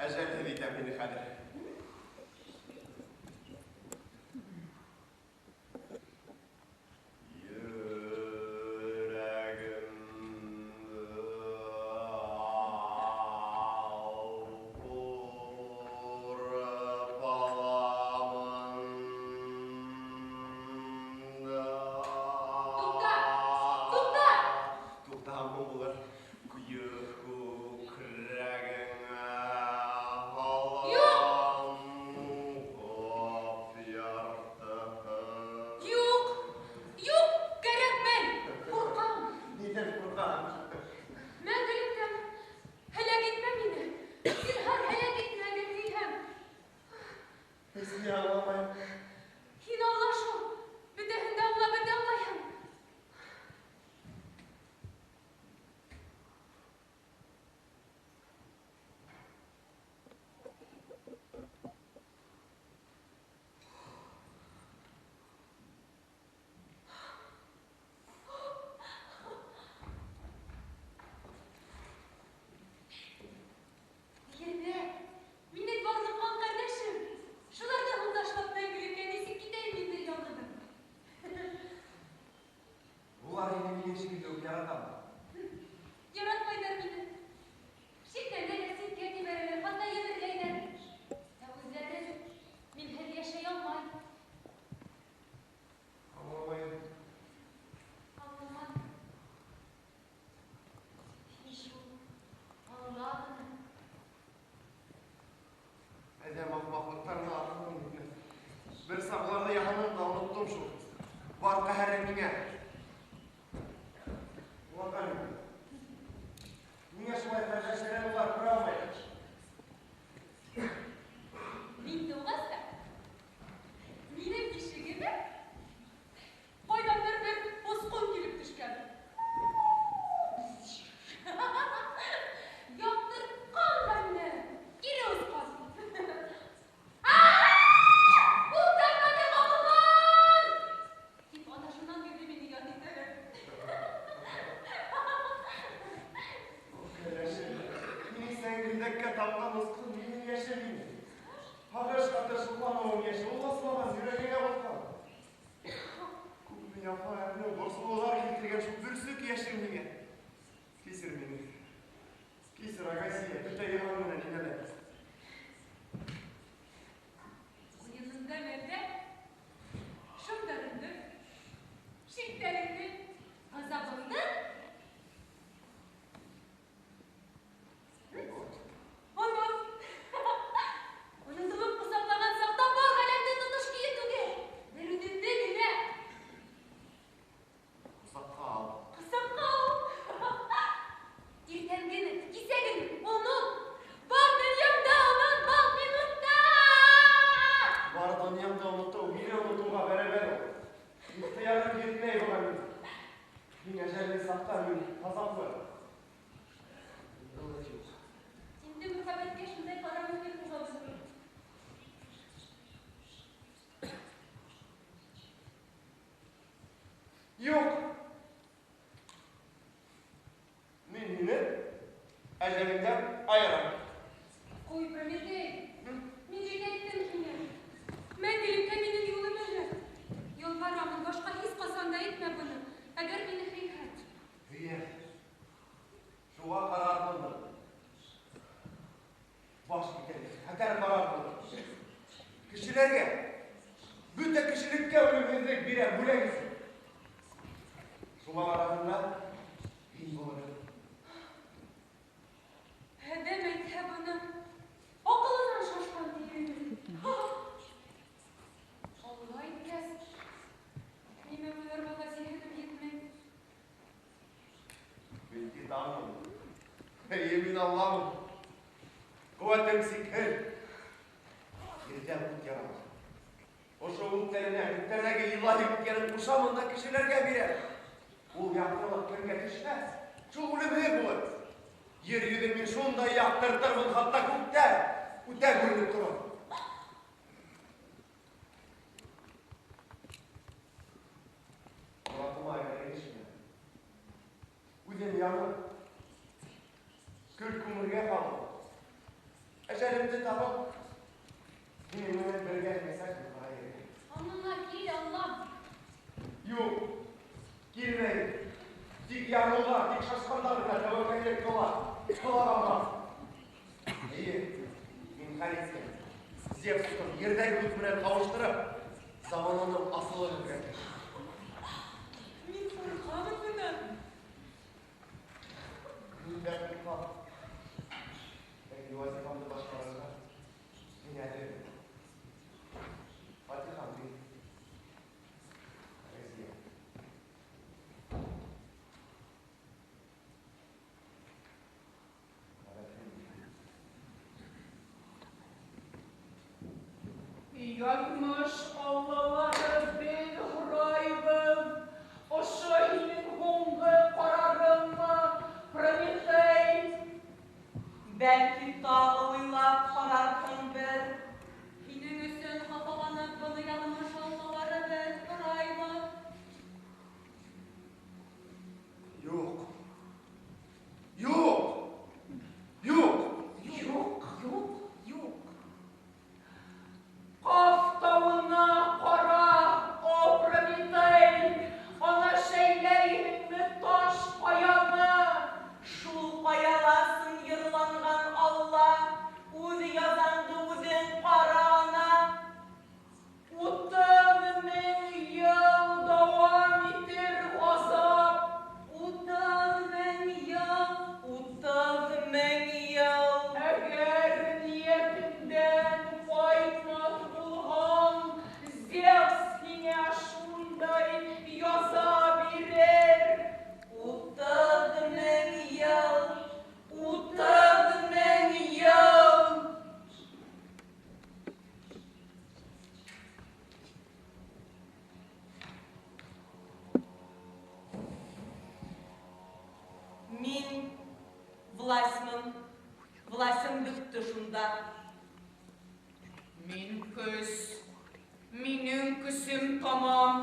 Әжәлһеҙ итәм һине хәҙер. Туҡта! Туҡта! Туҡтаһам һуң булыр. Көйөк күкрәгеңә Юҡ! һалам ҡап яртыһын. Юҡ! Юҡ, кәрәкмәй! Ҡурҡам! Ниҙән ҡурҡаһың? Мәңгелектән! Һәләк итмә мине! Зинһар, һәләк итмә, әгәр килһәм! Һис ни аңламайым. Һин аңла шул! Бөтәһен дә аңла, бөтә аңлайһың! Йәнә, минең барлыҡ ҡан ҡәрҙәшем! Шуларҙы һуң ташлап мәңгелеккә нисек китәйем мин бер яңғыҙым? Улар һине минең шикелле үк яратамы? Яратмайҙар мине. Шикләнәләр, ситкә тибәрәләр, хатта йәберләйҙәр. Ә үҙҙәре минһеҙ йәшәй алмай. Аңламайым. Аңлама. Һин шул, аңла ғына. Әҙәм ахмаҡлыҡтарына аҡылым етмәҫ. Бер саҡларҙа яһаным да оноттом шул. Бар ҡәһәрең миңә. Уларға ни? Ниңә шулай ҡәрҙәшләрен улар күрә алмай? Мин тыуғас та, минең ишегемә ҡайҙандыр бер осҡон килеп төшкән. Яҡтыртҡан да мине, кире осҡан. Ут тартманы ҡабылған! Тип ана шунан бирле мине Кешеләргә, бөтә кешелеккә үлемһеҙлек бирәм бүләк өсөн. Шулар араһында мин булырмын. Әҙәм әйтһә быны, аҡылынан шашҡан тиер инем. Алла әйткәс, нимә уйларға ла зиһенем етмәй. Мин титанмын. Эйе, мин Алламын. Ҡеүәтем сикһеҙ. Ерҙән ут яралыр. Ошо ут теленә күктәрҙәге илаһи үткәрен ҡушамын да кешеләргә бирәм. Ул яҡтылыҡ кемгә төшмәҫ, шул үлемһеҙ булыр. Ер йөҙөн мин шундай яҡтыртырмын, хатта күктәр үтә күренеп торор. Моратыма ирешмәм. Үҙем янып, көл күмергә ҡалып, әжәлемде табып, һинең менән бергә инәсәкмен ҡара ергә. Аңыңа кил, Аллам. Юҡ, килмәйем. Тик ярлылар, тик шашҡандар ғына тәүәккәллек ҡыла, ҡыла алмаҫ. Эйе, мин хәл иткән. Зевс утын ерҙәге ут менән ҡауыштырып, замананың асылын өйрәтер. Мин ҡурҡамын бынан. Мин дә ҡурҡам. Ләкин вазифамды башҡарырға мин әҙермен. Фатихам бир. Разия. Яҙмыш аллалары беҙ һорайбыҙ. Ошо һинең һуңғы ҡарарыңмы, Прометей? Бәлки тағы уйлап ҡарарһың бер. Һинең өсөн хафаланып быны яҙмыш аллалары беҙ һорайбыҙ. Юҡ. Юҡ. Юҡ. Юҡ, юҡ, юҡ. Ҡаф тауына ҡара, о Прометей, ана шәйләйһеңме таш ҡаяны? Шул ҡаяла сынйырланған Алла, үҙ язаңды үҙең ҡара ана. 30 мең йыл дауам итер ғазап. 30 мең йыл, 30 мең йыл. Әгәр ниәтеңдән ҡайтмаҫ булһаң, Зевс һиңә шундай яза бирер. 30 мең йыл, 30 мең йыл. Мин власмын, власым бөттө шунда. Мин көс, минең көсөм тамам.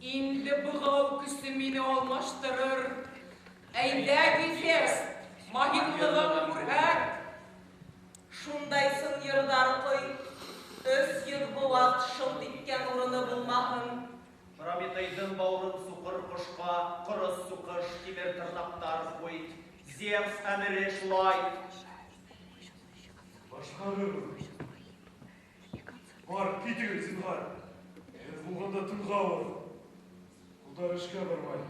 Инде бығау көсө мине алмаштырыр. Әйҙә, Гефест, маһирлығың күрһәт. Шундай сынйырҙар ҡой, 300 быуат шылт иткән урыны булмаһын. Прометейҙың бауырын суҡыр ҡошҡа, ҡорос суҡыш, тимер тырнаҡтар ҡуй. Зевс әмере шулай. Башҡарырмын. Бар, китегеҙ, зинһар. Һеҙ булғанда тынға ауыр. Ҡулдар эшкә бармай.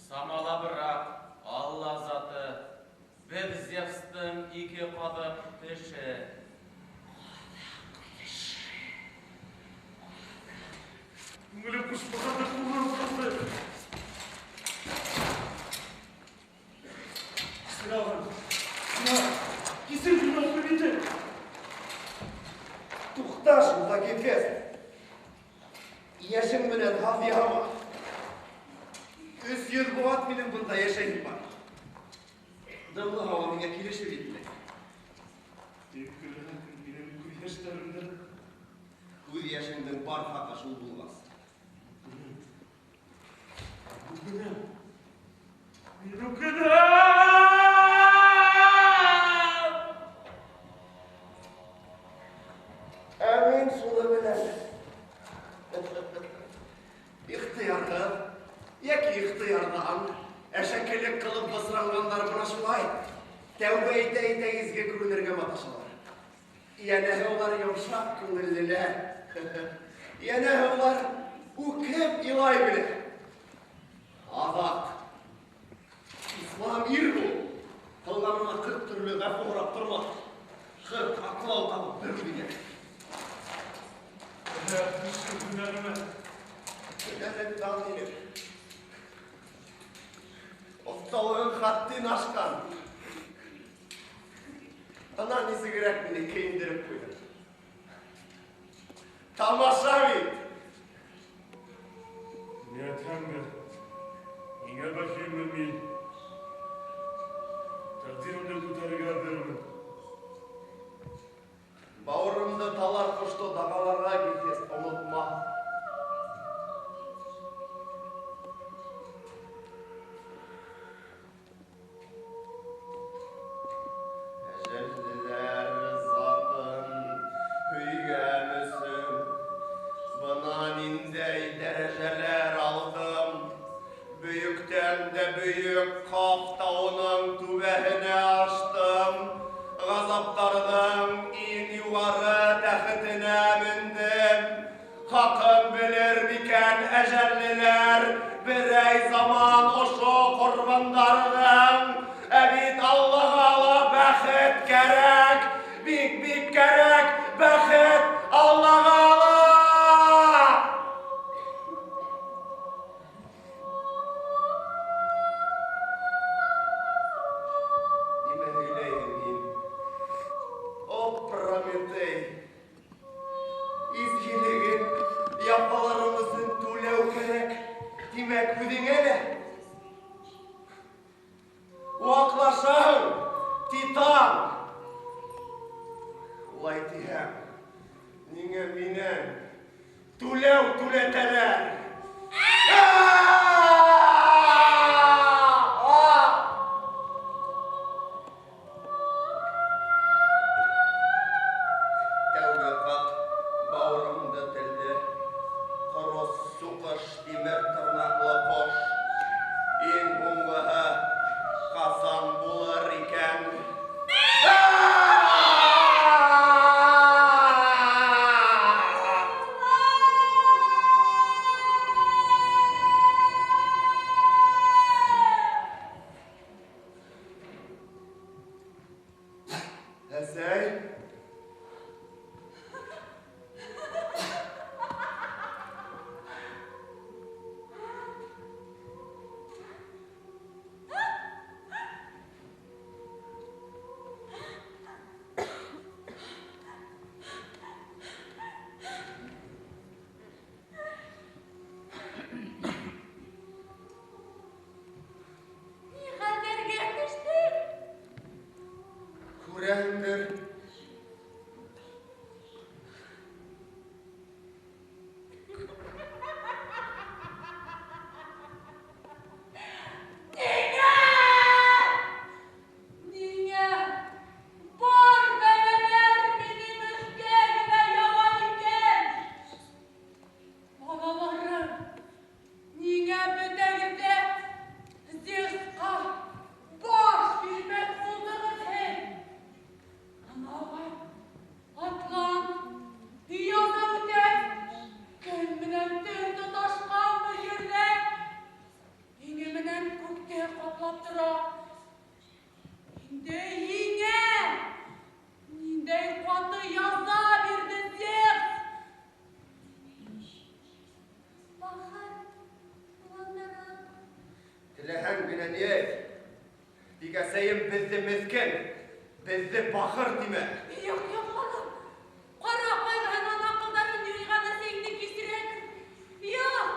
Самалабыраҡ, Алла заты, беҙ Зевстың 2 ҡаҙыҡ теше. Күңелем ҡушмағанда ҡулым ҡалды. Сырағым, сына, кисер мине, Прометей. Туҡта шунда, Гефест. Йәшең менән һаҙ яһама. 300 быуат минең бында йәшәйем бар. Дымлы һауа миңә килешеп етмәй. Тик көләһең минең күҙ йәштәремдән. Күҙ йәшеңдең бар хаҡы шул булғас. Үкенәм. Мин үкенәм! Ә мин шуны беләм. Ихтыярһыҙ, йәки ихтыярҙан әшәкелек ҡылып бысранғандар бына шулай. Тәүбә итә-итә изге күренергә маташалар. Йәнәһе улар йомшаҡ күңеллеләр. Йәнәһе улар үкһеп илай белә. Аҙаҡ. Ислам ир бул. Ҡылғаныңа 40 төрлө ғәфү һорап торма. 40 аҡлау табып бер үҙеңә. Һөнәремә. Һөнәрең дан һинең. Оҫталығың хаттин ашҡан. Ана нисегерәк мине кейендереп ҡуйҙың. Тамаша бит! Ни әйтһәң дә, һиңә бәхилмен мин. Тәҡдиремде күтәрергә әҙермен. Бауырымды талар ҡошто дағаларға, Гефест, онотма. Әжәллеләр затын һөйгән өсөн бына ниндәй дәрәжәләр алдым. Бөйөктән дә бөйөк Ҡаф тауының түбәһенә аштым. Ғазаптарҙың иң юғары тәхетенә мендем. Хаҡын белер микән әжәллеләр берәй заман ошо ҡорбандарҙың? Ә бит Аллаға ла бәхет кәрәк, бик-бик кәрәк бәхет Аллаға ла! Нимә һөйләйһең һин? О, Прометей! Изгелеген япаларың өсөн түләү кәрәк. Тимәк, үҙеңә лә. Ваҡлашаһың, Титан! Улай тиһәң, ниңә минән түләү түләтәләр? Тәүге ҡат бауырымды телде. Ҡорос суҡыш тимер тырнаҡлы ҡош. Иң һуңғыһы ҡасан булыр икән? Әсәй? Ни хәлдәргә төштөк? Күрәһеңдер. Ниңә? Ниңә? Бар бәләләр минең өҫкә генә яуа икән? Балаларым, ниңә бөтәгеҙ ҙә Зевсҡа баш бирмәҫ булдығыҙ һеҙ? Анауға Атлант яза үтә, көн менән төн тоташҡан был ерҙә иңе менән күкте ҡаплап тора. Инде һиңә ниндәй ҡаты яза бирҙе Зевс? Бахыр уландарым. Теләһәң генә ни әйт. Тик әсәйем беҙҙе меҫкен, беҙҙе бахыр тимә. Юҡ, юҡ, балам. Ҡара ҡайғыһынан аҡылдарын юйған әсәйеңде кисерә күр. Юҡ.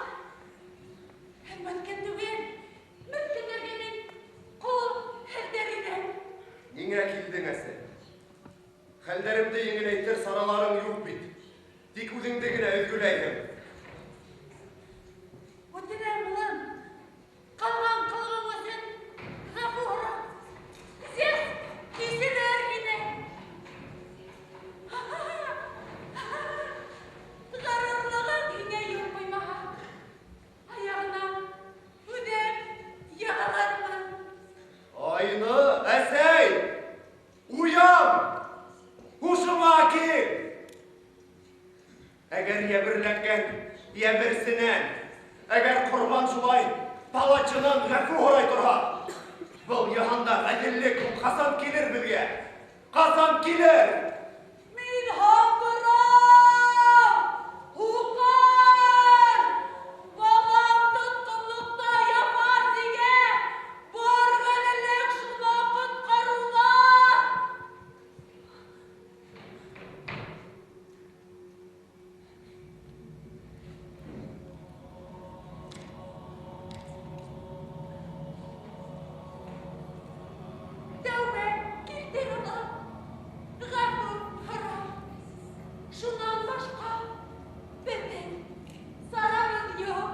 Һин меҫкен түгел. Меҫкендәргә мин ҡул һелтәр инем. Ниңә килдең, әсәй? Хәлдәремде еңеләйтер сараларың юҡ бит. Тик үҙеңде генә өҙгөләйһең. Үтенәм, улым. Ҡылған ҡылығың өсөн ғәфү һора. Зевс кисерер һине. Ғорурлығың һиңә юл ҡуймаһа, аяғына үҙем йығылырмын. Айны, әсәй! Уян! Һушыңа кил! Әгәр йәберләнгән йәберсенән, әгәр ҡорбан шулай палачынан ғәфү һорай торһа, был йыһанда ғәҙеллек ул ҡасан килер беҙгә? Ҡасан килер? Мин һаңғырау, һуҡыр, балам тотҡонлоҡта яфа сигә, бар ғәҙеллек шуны ҡотҡарыуҙа. Тәүбә килтер улым, ғәфү һора. Шунан башҡа беҙҙең сарабыҙ юҡ.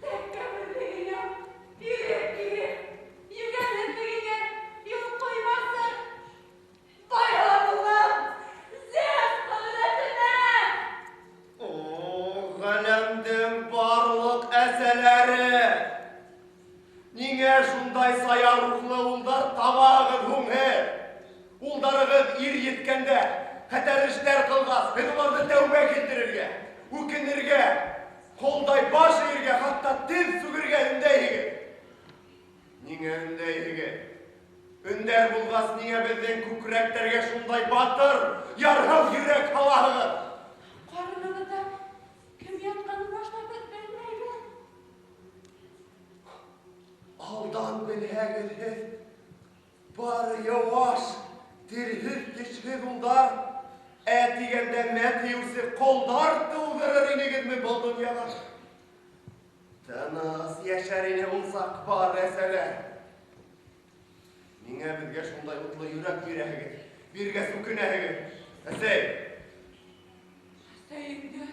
Тәкәбберлегеңә ирек биреп, йүгәнһеҙлегеңә юл ҡуймаҫһың. Баян улым, Зевс ҡөҙрәтенә! О, ғаләмдең барлыҡ әсәләре! Ниңә шундай сая рухлы улдар табағыҙ һуң һеҙ? Улдарығыҙ ир еткәндә, хәтәр эштәр ҡылғас, һеҙ уларҙы тәүбә килтерергә, үкенергә, ҡолдай баш эйергә, хатта теҙ сүгергә өндәйһегеҙ. Ниңә өндәйһегеҙ? Өндәр булғас, ниңә беҙҙең күкрәктәргә шундай батыр, ярһыу йөрәк һалаһығыҙ? Ҡарынығыҙҙа кем ятҡанын башта беҙ белмәйбеҙ. Алдан белһәгеҙ һеҙ, бары йыуаш, телһеҙ, тешһеҙ улдар, ә тигәндә мә тиеүсе ҡолдар тыуҙырыр инегеҙме был донъяға? Тыныс йәшәр ине ул саҡ бар әсәләр. Ниңә беҙгә шундай утлы йөрәк бирәһегеҙ, биргәс үкенәһегеҙ? Әсәй! Әсәйеңде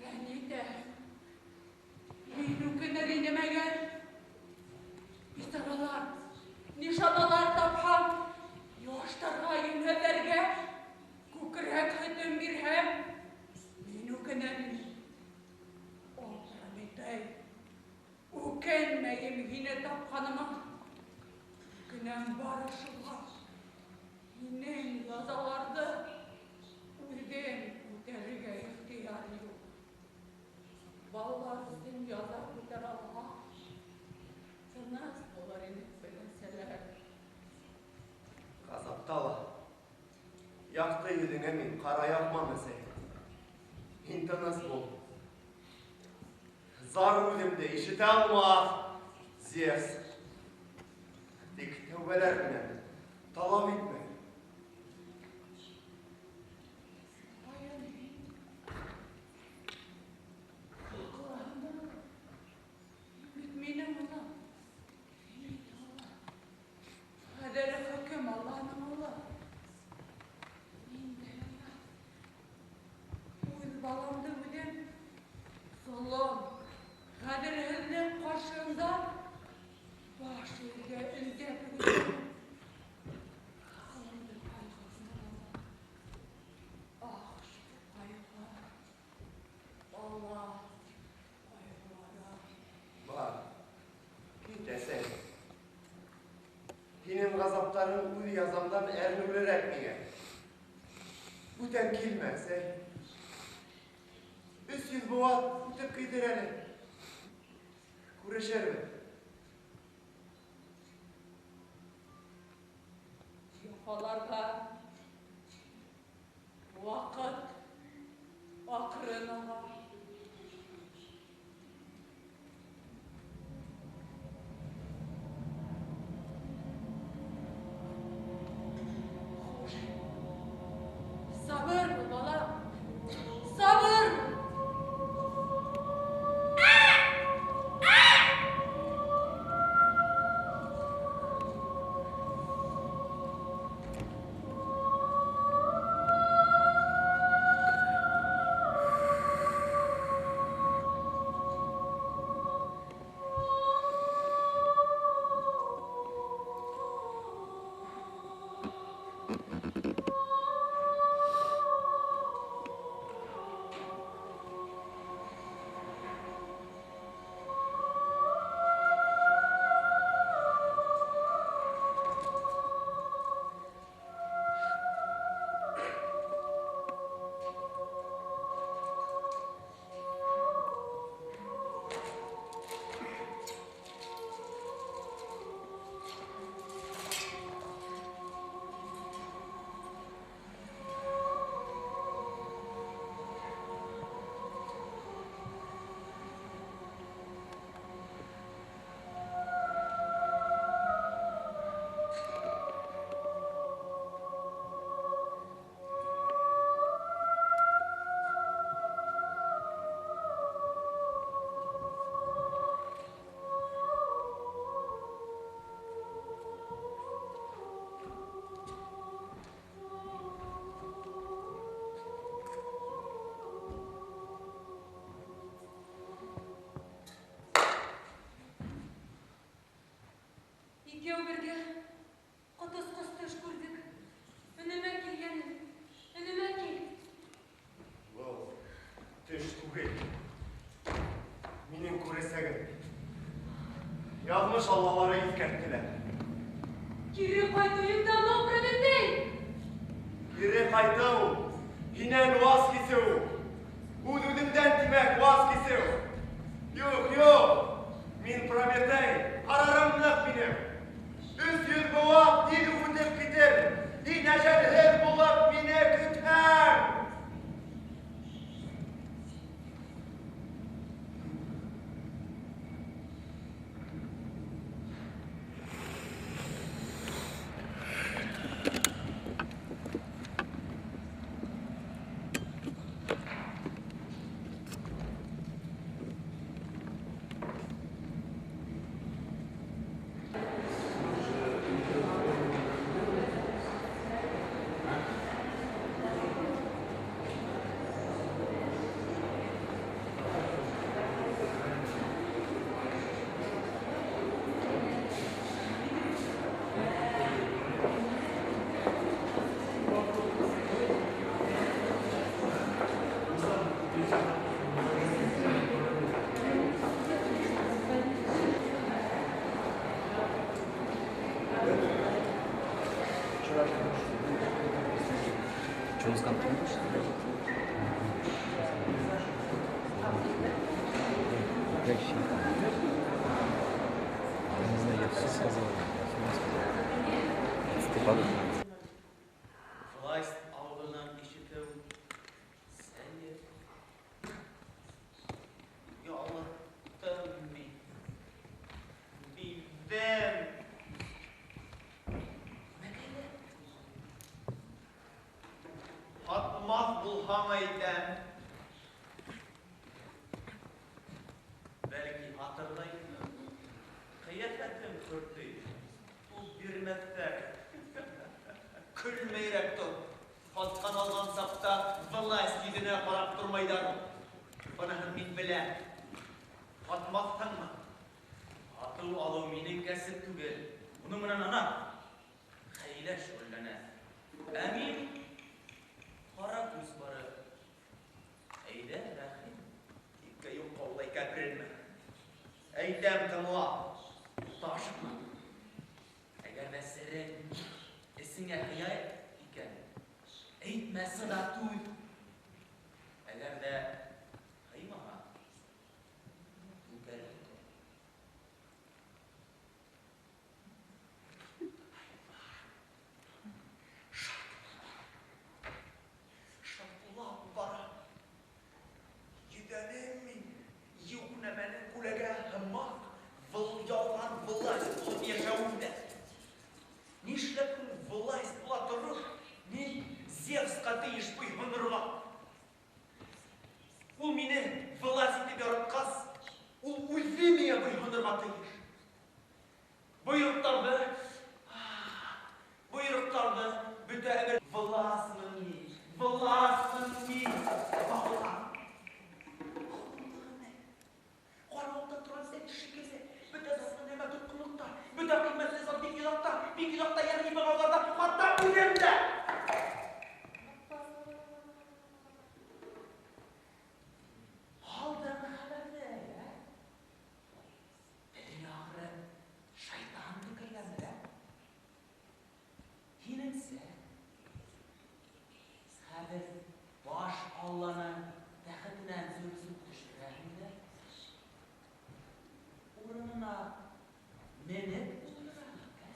рәнйетәһең. Мин үкенер инем әгәр. Бисаралар, нишаналар тапһам, йыуаштарға, йүнһеҙҙәргә күкрәк һөтөм бирһәм, мин үкенер инем. О, Прометей, үкенмәйем һине тапҡаныма. Үкенәм бары шуға. Һинең язаларҙы үҙем күтәрергә ихтыяр юҡ. Балалар өсөн яза күтәрә алһа, тыныс булыр инек беләсәләр. Ғазапта ла яҡты йөҙөңә мин ҡара яҡмам, әсәй. Һин тыныс бул. Зар үҙемде ишетә алмаҫ, Зевс. Тик тәүбәләр менән талап итмә. Ҡаян һин? Аҡылланма. Һин бит минең улым. Һин минең улым. Ғәҙел хөкөм Аллаһының улы. Ниндәй оят. Үҙ баламды үҙем золом, ғәҙелһеҙлек ҡаршыһында баш эйергә өндәп үгетләнем. Аҡылымды ҡайғыһынан алды. Ах, шул ҡайғы, бала ҡайғылары. Бар, кит, әсәй. Һинең ғазаптарың үҙ язамдан әрнеүлерәк миңә. Бүтән килмә, әсәй. 300 быуат үтеп китер әле. Күрешербеҙ. Яфаларға ваҡыт аҡрын аға. Хуш. Сабыр бул, балам. Сабыр бул. Икәү бергә ҡотосҡос төш күрҙек. Өнөмә кил, йәнем, өнөмә кил. Был төш түгел. Минең күрәсәгем. Яҙмыш аллалары иҫкәрттеләр. Кире ҡайтыу давно, Прометей! Кире ҡайтыу, һинән ваз кисеү. Үҙ-үҙемдән, тимәк, ваз кисеү. Юҡ, юҡ, мин Прометей, ҡарарым ныҡ минең. 300 быуат тиҙ үтеп китер, һин әжәлһеҙ булып мине көтһәң. Я не знаю, я все сказал. Ты подумал. Власть ауыҙынан ишетеү сәйер. Ялыҡтым мин. Биҙҙем. Һатмаҫ булһаң әйтәм. Бәлки һатырҙай инем. Ҡиәфәтем хөртөй. Ул бирмәҫтәр. Көлмәйерәк тор. Һатҡан алған саҡта власть йөҙөнә ҡарап тормайҙар. Быныһын мин беләм. Һатмаҫһыңмы? Һатыу алыу минең кәсеп түгел. Уның менән ана хәйлә шөғөлләнә. Ә мин ҡара күс бары. Әйҙә, рәхим. Тиккә юҡҡа улай кәперенмә. Әйтәм, тыңла. Ашыҡма. Әгәр ҙә серең эсеңә һыя икән, әйтмә, сыҙа, түҙ. Әгәр ҙә һыймаһа, түгәрәк. Шартлап бара. Йөҙәнем мин, юҡ нәмәнең күләгә һымаҡ, был ялған власть булып йәшәүемдә. Нишләп һуң власть була тороп, мин Зевсҡа тейеш буйһонорға? Ул мине власть итеп яратҡас, ул үҙе миңә буйһонорға тейеш. Бойороҡтарҙы, бойороҡтарҙы бөтә әмер. Власмын мин, власмын мин, балам. Ҡарауылда торған эт шикелле, бөтә затлы нәмә тотҡонлоҡта, бөтә ҡиммәтле зат бик йыраҡта, бик йыраҡта, йәғни бығауҙарҙа, хатта үҙем дә. Алдың хәбәрҙе, ә? Телеңә ахыры шайтан төкөргәнме, ә? Һинеңсә, хәҙер баш Алланы тәхетенән зөрзөп төшөрәһең дә, урынына менеп ултыраһың, ә?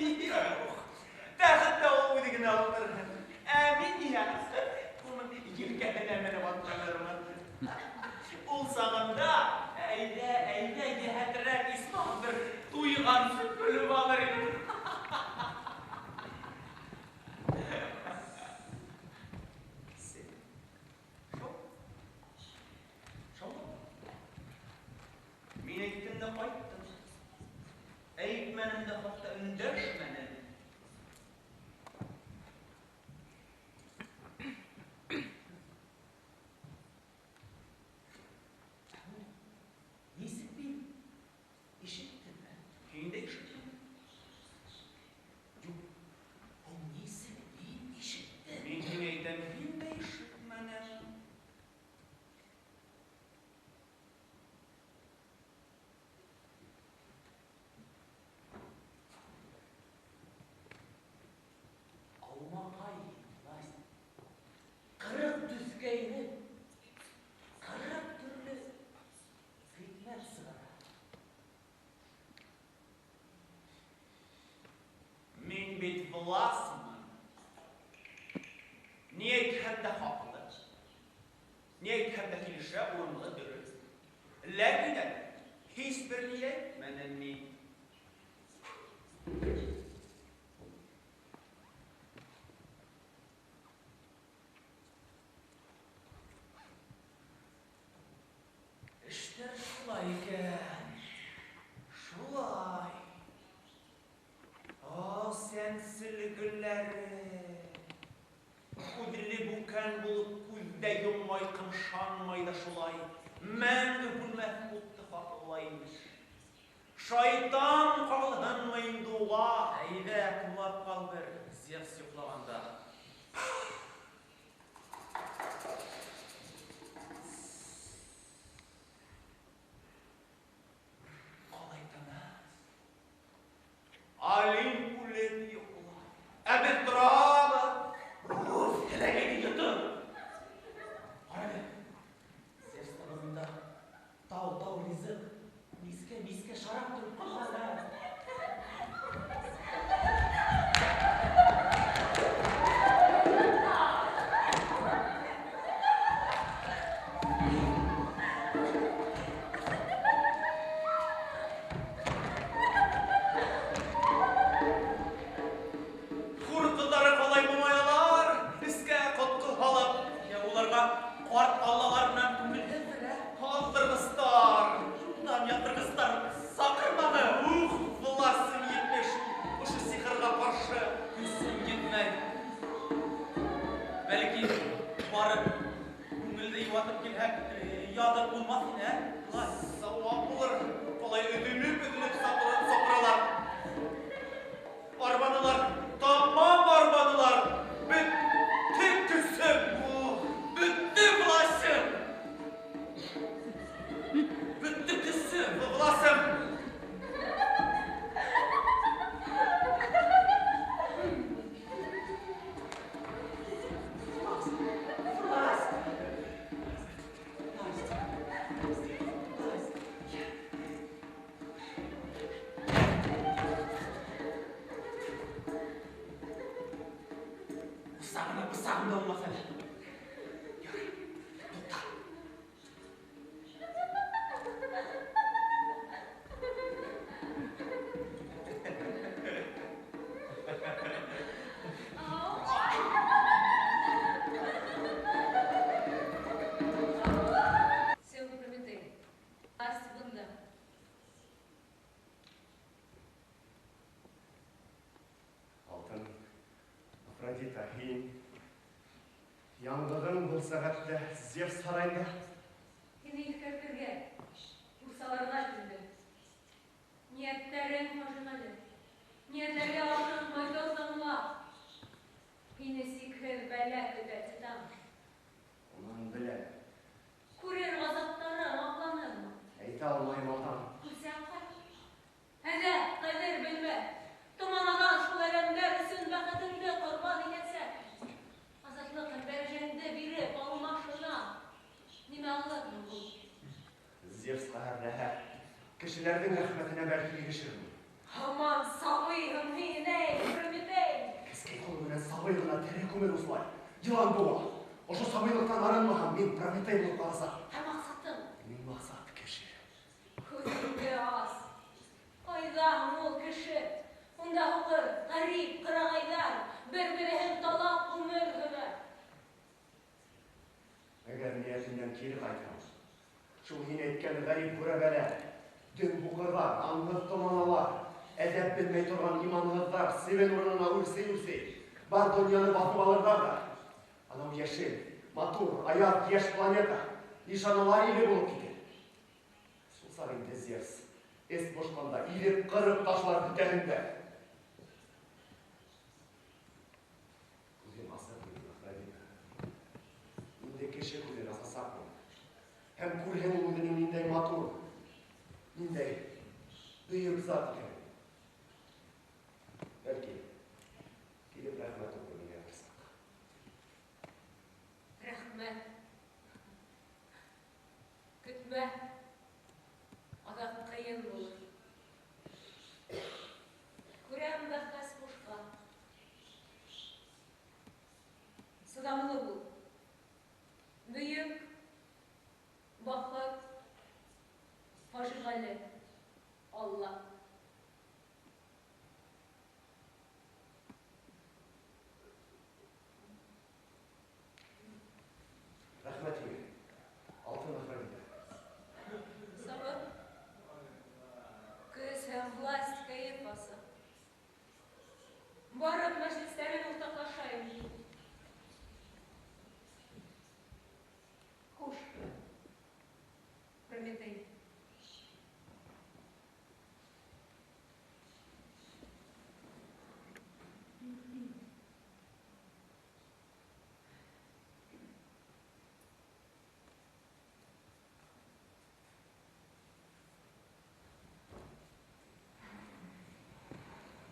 Юҡ, тәхеттә ул үҙе генә ултырһын. Ә мин иһә уның елкәһенә менеп атланырмын. Ул сағында, әйҙә, әйҙә, йәһәтерәк Исмаҡ бер туйғансы көлөп алыр инем. Шау. Шау. Мин әйттем дә ҡайттым. Әйтмәнем дә, хатта өндәшмәнем. бит власмын. Ни әйтһәм дә хаҡлы, ни әйтһәм дә килешә, урынлы, дөрөҫ. Ләкин әле һис бер ни әйтмәнем мин. Эштәр шулай икән, шулай. О, сәнсел гөлләре! Күҙле бүкән булып күҙ ҙә йоммай, ҡымшанмай ҙа шулай. Мәңге һүнмәҫ утты фаҡыллай имеш. Шайтан ҡағылһынмы инде уға? Әйҙә, ҡулап ҡал бер, Зевс йоҡлағанда. Ҡалай тыныс. Олимп үлеп йоҡлай. Ә беҙ торабыҙ. Уф, һеләгәйне йотоп. Ҡара әле, Зевс табынында тау-тау ризыҡ, мискә-мискә шарап тороп ҡалған, ә? Хур ҡыҙҙары ҡалай моңаялар, эскә ҡотҡо һалып, Йә уларға ҡарт аллалар менән күңелһеҙҙер, ә? Аҙҙырғыстар, Юлдан яҙҙырғыстар саҡырманы. Ух, власым етмәй шул ошо сихырға ҡаршы. Көсөм етмәй. Бәлки, барып, күңелде йыуатып килһәк, яҙыҡ булмаҫ ине, ә? Улай. Сауап булыр, ҡалай өҙөлөп-өҙөлөп саҡыралар. Арбанылар, тамам арбанылар. Бөттө көсөм, бөттө власым. Бөттө көсөм. Власым. Власть. Власть. Власть. Усағына бысағым да булмаҫ әле. Ярай, туҡта. Сеүге Прометей, власть бында. Алтын, Афродита, һин яңғыҙың был сәғәттә Зевс һарайында. Һине иҫкәртергә, юҡсаларға килдем. Ниәттәрең фажиғәле. Ниәтләргә ашыҡмай, тыңла. Һине сикһеҙ бәлә көтә, Титан. Унан беләм. Күрер ғазаптарың аҡланырмы? Әйтә алмайым, Алтын. Күрсәң ҡайт. Әҙәп, ҡәҙер белмәҫ. Томанадан шул әҙәмдәр өсөн бәхетеңде ҡорбан итәсәк. Азатлыҡ һәм дәрәжәңде биреп алмашына. Нимә алырмын был? Зевс ҡәһәрләһә, кешеләрҙең рәхмәтенә бәлки ирешермен. Һаман сабыйһың һин, эй, Прометей! Кескәй ҡулы менән сабый ғына тере күмер услай. Йылан буға. Ошо сабыйлыҡтан арынмаһам, мин Прометей булып ҡаласаҡ. Һәм маҡсатың? Минең маҡсат кеше. Күҙеңде ас. Ҡайҙа һуң ул кеше? Унда һуҡыр, ғәрип, ҡырағайҙар бер-береһен талап ғүмер һөрә. Әгәр ниәтемдән кире ҡайтһам, шул һин әйткән ғәрип ғүрәбәләр, дөм һуҡырҙар, аңһыҙ томаналар, әҙәп белмәй торған иманһыҙҙар себен урынына үрсей-үрсей, бар донъяны баҫып алырҙар ҙа. Анау йәшел, матур, аяҙ йәш планета нишаналар иле булып китер. Шул саҡ инде Зевс эс бошҡанда илеп ҡырып ташлар бөтәһен дә. Күҙем асыҡ минең, Афродита. Инде кеше күҙен асасаҡмын. Һәм күрһен ул үҙенең ниндәй матур, ниндәй бөйөк зат икәнен. Бәлки, килеп рәхмәт уҡыр миңә бер саҡ. Рәхмәт. Көтмә. Аҙаҡ ҡыйын булыр. Күрәм, бәхәс бушҡа. Барып мәжлестәрен уртаҡлашайым. Хуш, Прометей.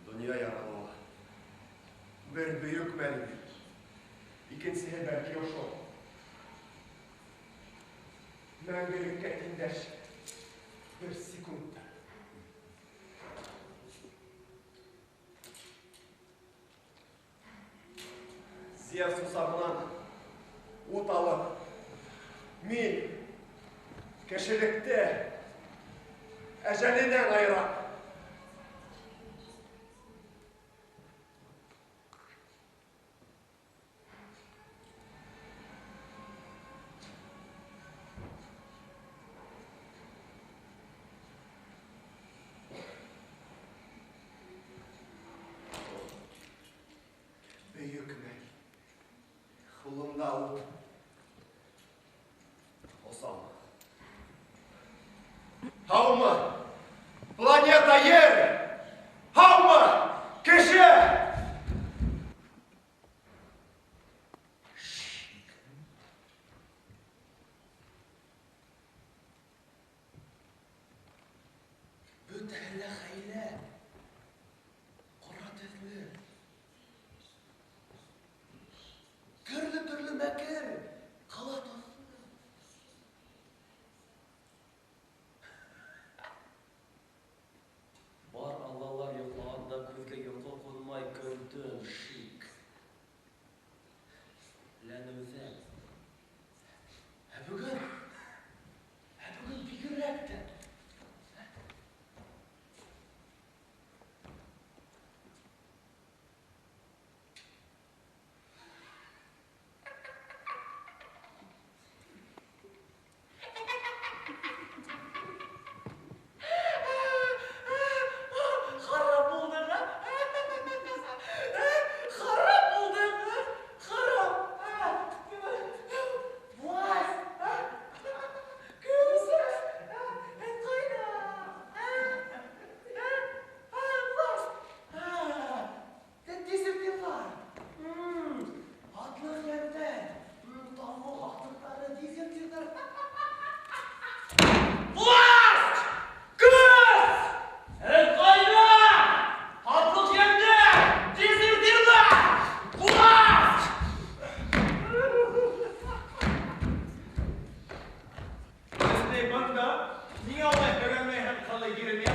Донъя яралыуы. Бер бөйөк мәл, икенсеһе бәлки ошо. Мәңгелеккә тиңдәш бер секундта. Зевс усағынан ут алып, мин кешелекте әжәленән айырам. Бөйөк мәл. Ҡулымда ут. Осам. Һаумы, планета Ер! Һаумы, кеше! Бөтәһе лә хәйлә, ҡара төҫлө. Төрлө-төрлө мәкер, ҡала таҫлы. Бар аллалар йоҡлағанда күҙгә йоҡо ҡунмай көн-төн шик. Ләнеүҙән. Ә бөгөн бигерәк тә. Харап булдың, а? Харап булдың, а? Харап! Власть! Кемсең? Һин ҡайҙа? Власть! Дезертирлар! Атлыҡ йәндәр! Тавыҡ атлыҡтары, дезертирҙар! Власть! Көс! Һеҙ ҡайҙа? Атлыҡ йәндәр! Дезертирҙар! Власть! Беҙҙе бында ниңә улай һөрәнләй һәм ҡалай Еремья?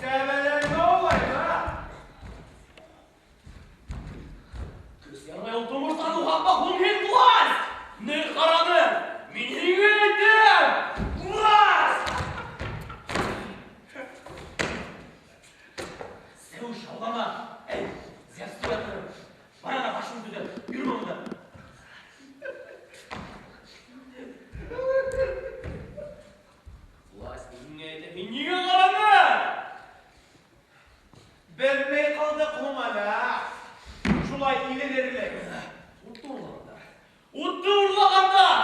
Сәбәләнмә улай, ха? Көс ярмай ул тумыштан уҡ аҡмаҡ һуң һин, власть! Ни ҡараның? Мин һиңә әйтәм! Власть! Зеус шаулама! Эй, Зевс уятырым! Бар ана башыңды төҙәт, йөрөмә унда! Власть, мин һиңә әйтәм, һин ниңә ҡараның? Белмәй ҡалдыҡ һуң әле, ә? Шулай илелерлек. Утты урлағандар! Утты урлағандар!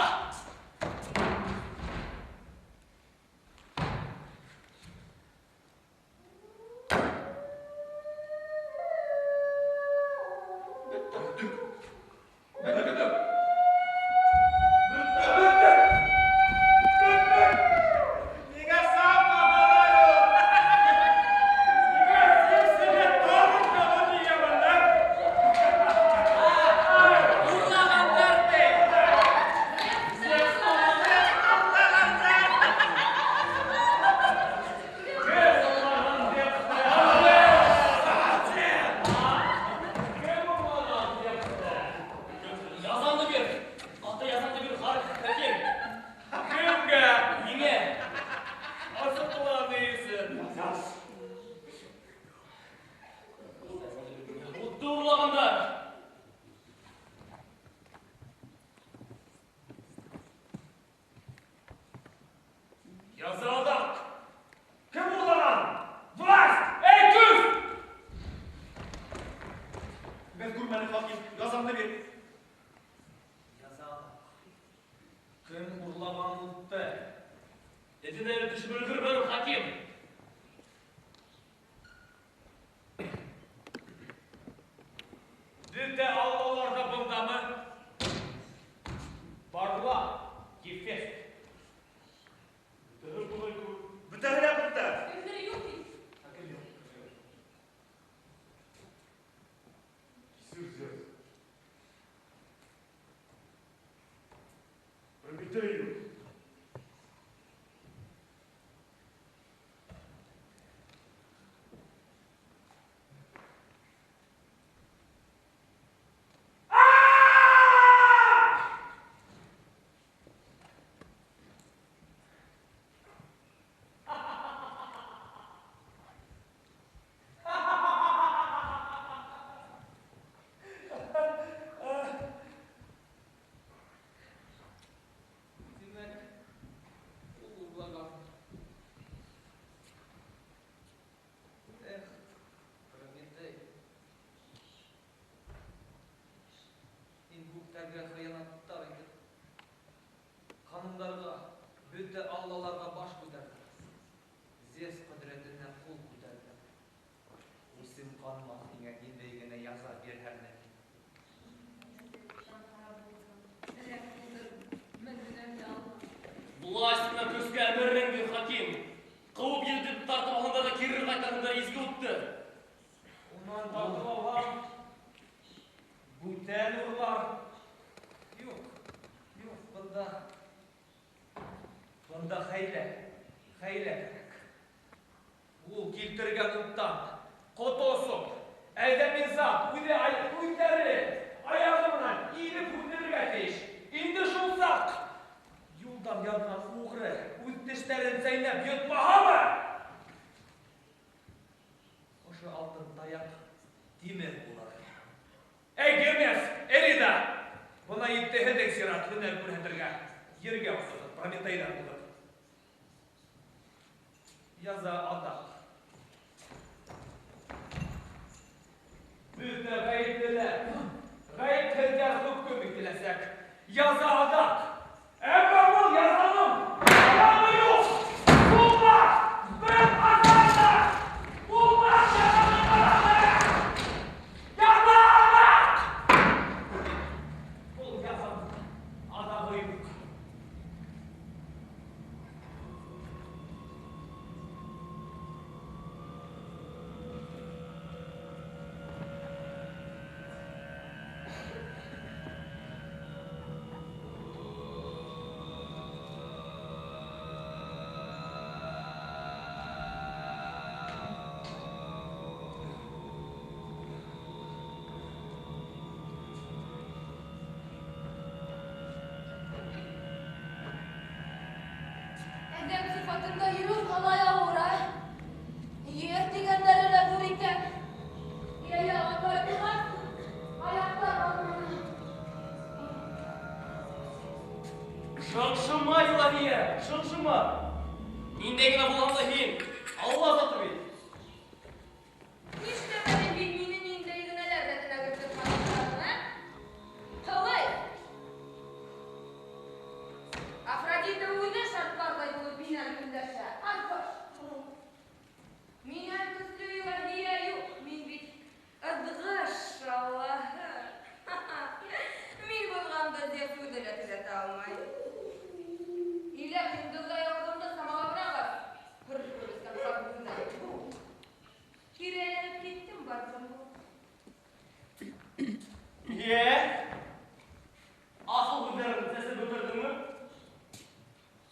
Ниңә сапма, малай ул? Ниңә Зевсеңә тағын тағы нигә Урлағандар ти! Кем урлаған Зевсты? Язаны Бөтә аллалар ҙа бындамы? Барла, Гефест. Бөтәһе былай кеүек. Бөтәһе лә бында. Кемдер юҡ бит. Ә кем юҡ? Кисер, Зевс. Прометей юҡ. Тимәк, ул урлаған. Эх, Прометей. Һин күктәргә хыянаттар итеп, ҡанундарға, бөтә аллаларға баш күтәрҙең. Зевс ҡөҙрәтенә ҡул күтәрҙең. Үсем ҡанмаҫ һиңә ниндәй генә яза бирһәң дә. Эләк булды. Мен генә алмам. Власть менән көскә әмерең бир, хаким. Ҡыуып етеп тартып алғандар ҙа кире ҡайтарһындар изге утты. Унан тартып алһам, бүтән урлар. Юҡ, юҡ, бында, бында хәйлә, хәйлә кәрәк. Ул килтергән уттан ҡото осоп, әҙәми зат үҙе үҙҙәре аяғы менән илеп һүндерергә тейеш. Инде шул саҡ юлдан яҙған уғры үҙ тештәрен сәйнәп йотмаһамы? Ошо алтын таяҡ тимер булыр. Эй, Гермес, Эрида! Бына етте һеҙҙең сират һөнәр күрһәтергә. Ергә осоғоҙ, Прометейҙан уҙып. Яза аҙаҡ. Бөтә ғәйеплеләр, ғәйепһеҙҙәр хөкөм ителәсәк. Яза аҙаҡ. Әммә был язаның аҙағы юҡ. Булмаҫ! Бер ҡасан да булмаҫ язаның аҙағы! Яза аҙаҡ! Был язаның аҙағы юҡ. Әҙәм сифатында йөрөү ҡалай ауыр, ә? Ер тигәндәре лә ҙур икән. Йә, йә, атай булмаҫ. Аяҡтар алманы. Шыңшыма, Илаһиә, шыңшыма. Ниндәй генә булһаң да һин, Алла заты бит. Нишләмәне мин мине ниндәй генәләр рәтенә кертеп ҡалдырҙың, ә? Ҡалай. Афродита үҙе шартларҙай булып минән көнләшә. Арпаш. Минән көслө илаһиә юҡ. Мин бит ыҙғыш Аллаһы. Мин булғанды Зевс үҙе лә төҙәтә алмай. Иләк йондоҙҙай ауыҙымды самаға бырағыҙ. Һырһып бөткән сабындан. Кире әйләнеп киттем барҙым. Йә? Аҫыл һүҙҙәреңде сәсеп бөтөрҙөңмө?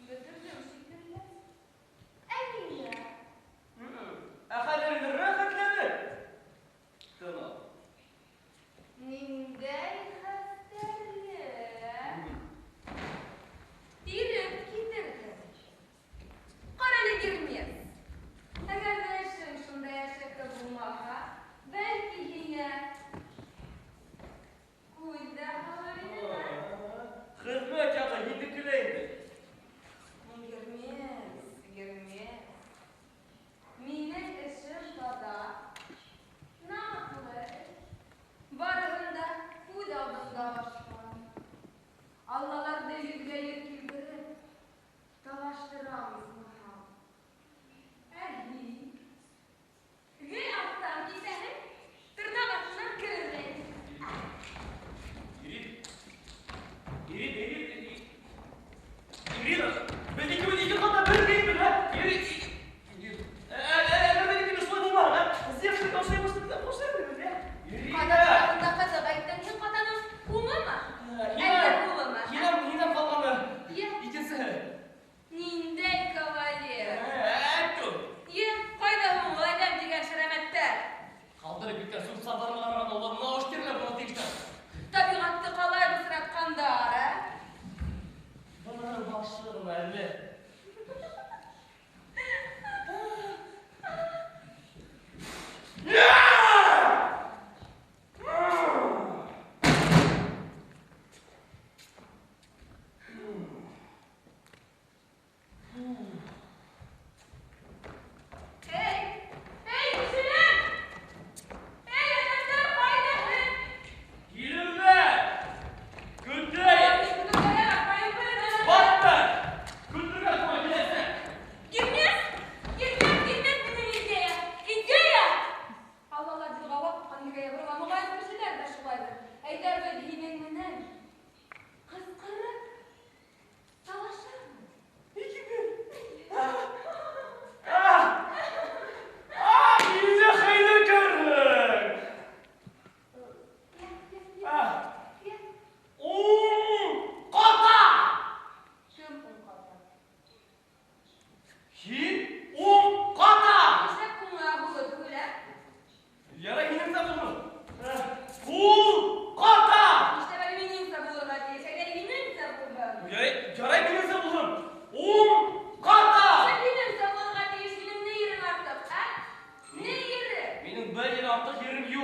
Бөтөрҙөм шикелле. Ә миңә? Ә хәҙер инде рәхәтләнеп. Тын ал. Ниндәй хәстәрле. Иреп китерҙең. Ҡара әле, Гермес. Әгәр ҙә эшең шундай әшәке булмаһа, бәлки һиңә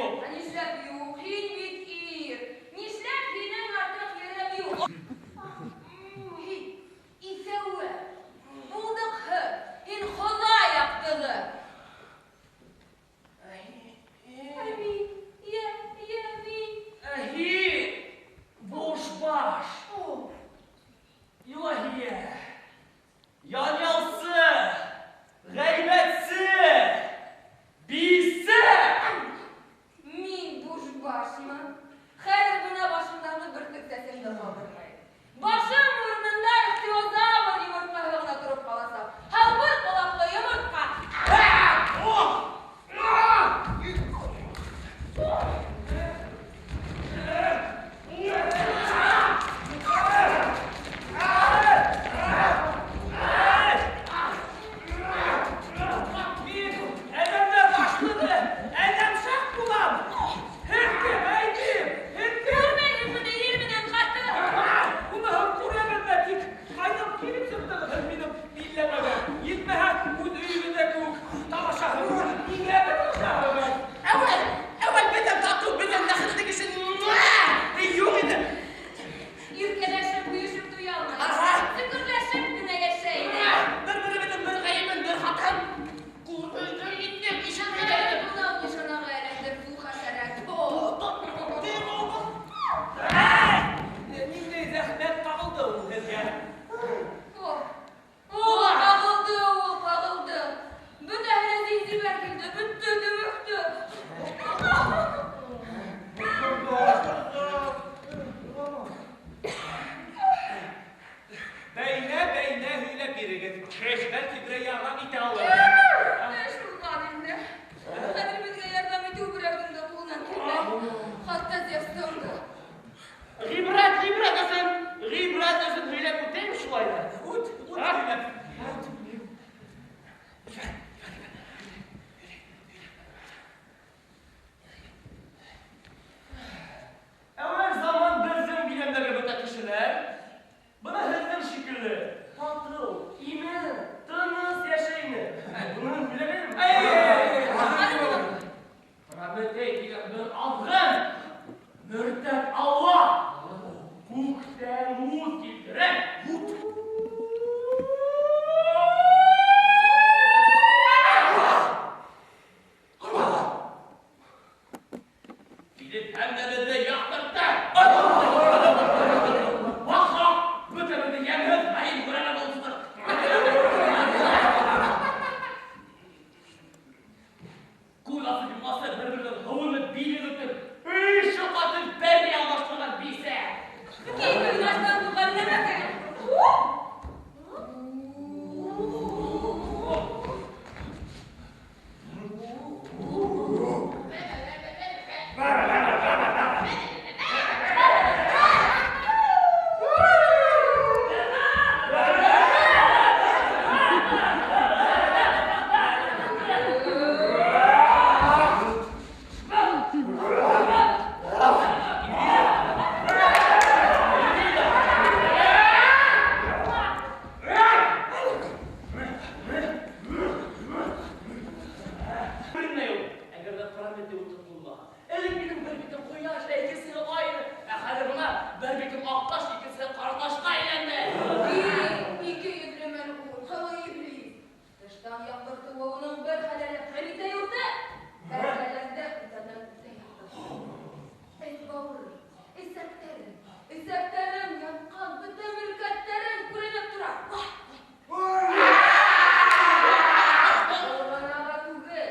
юҡ? Ә нишләп юҡ? Һин бит ир. Нишләп һинең артыҡ ерең юҡ? Һин иҫәүе, булдыҡһыҙ, һин Хоҙай яҡтылы. Ә мин, йә, йә, мин. Ә һин бушбаш. Илаһиә, янъялсы, ғәйбәтсе, бисә. Мин бушбашмы? Хәҙер бына башымдағы бөртөк сәсемде ҡалдырмай. Башым урынында ихтиозавр йомортҡаһы ғына тороп ҡаласаҡ. Һалбыр ҡолаҡлы йомортҡа. Мин әҙәмдәр башлығы, әҙәм шаҡ булам. Һеҙ кем, әйтем, һеҙ кем? Күрмәйһеңме ир менән ҡатын? Уныһын күрәмен дә, тик ҡайҙан килеп сыҡтығыҙ һеҙ минең билләмәгә? Етмәһә, үҙ өйөгөҙҙә кеүек талашаһығыҙ. Ниңә талашаһығыҙ? Әүәл, әүәл беҙҙең татыу, беҙҙең бәхетлек өсөн юҡ ине. Иркәләшеп, һөйөшөп туя алмай. Аһа. Сөкөрләшеп кенә йәшәй инек. Бер-беребеҙҙең бер ғәйебен, бер хатаһын күрҙек, иттек, ишеттек. Бынау нишанаға әйләнде бу хәшәрәт. Ниндәй зәхмәт ҡағылды ул һеҙгә? Ул ҡағылды, ул ҡағылды. Бөтәһенә зинзибәр килде, бөттө, дөмөктө. Бәйнә-бәйнә һөйләп бирегеҙ. Бәлки берәй ярҙам итә алыр. Эш булған инде. Хәҙер беҙгә ярҙам итеү берәүҙең дә ҡулынан килмәй. Хатта Зевстың да. Ғибрәт, ғибрәт өсөн, ғибрәт өсөн һөйләп үтәйем шулай ҙа. Үт, үт һөйләп. Әүәл заман беҙҙең биләмдәге бөтә кешеләр бына һеҙҙең шикелле татыу, имен, тыныс йәшәй ине. Быны һөйләгәнем. Прометей тигән бер аҙғын, мөртәт Алла күктән ут килтереп, килеп һәммәбеҙҙе яҡтыртты. Баҡһаң, бөтәбеҙҙе йәмһеҙ ғәйен бүрәнә булып сыҡтыҡ. Күҙ асып йомғансы бер-беренең һыуынып, билен үтеп, өй шылҡатып бәрей алмаштырған бисә. Киң уйнаштан туған нәмәкәй. Күренмәй ул, әгәр ҙә Прометей уты булмаһа. Элек минең бер битем ҡояш, ә икенсеһе ай ине. Ә хәҙер бына бер битем аҡташ, икенсеһе ҡараташҡа әйләнде. Ике йөҙлө мәлғүн, ҡылый иблис. Тыштан яҡтыртыуы уның бер хәләле Прометей уты. Пәрҙәләрҙе үтәнән үтә яҡтырта. Эт бауырым, эсәктәрем, эсәктәрем ятҡан бөтә мөлкәттәрем күренеп тора. Ул ғына ла түгел,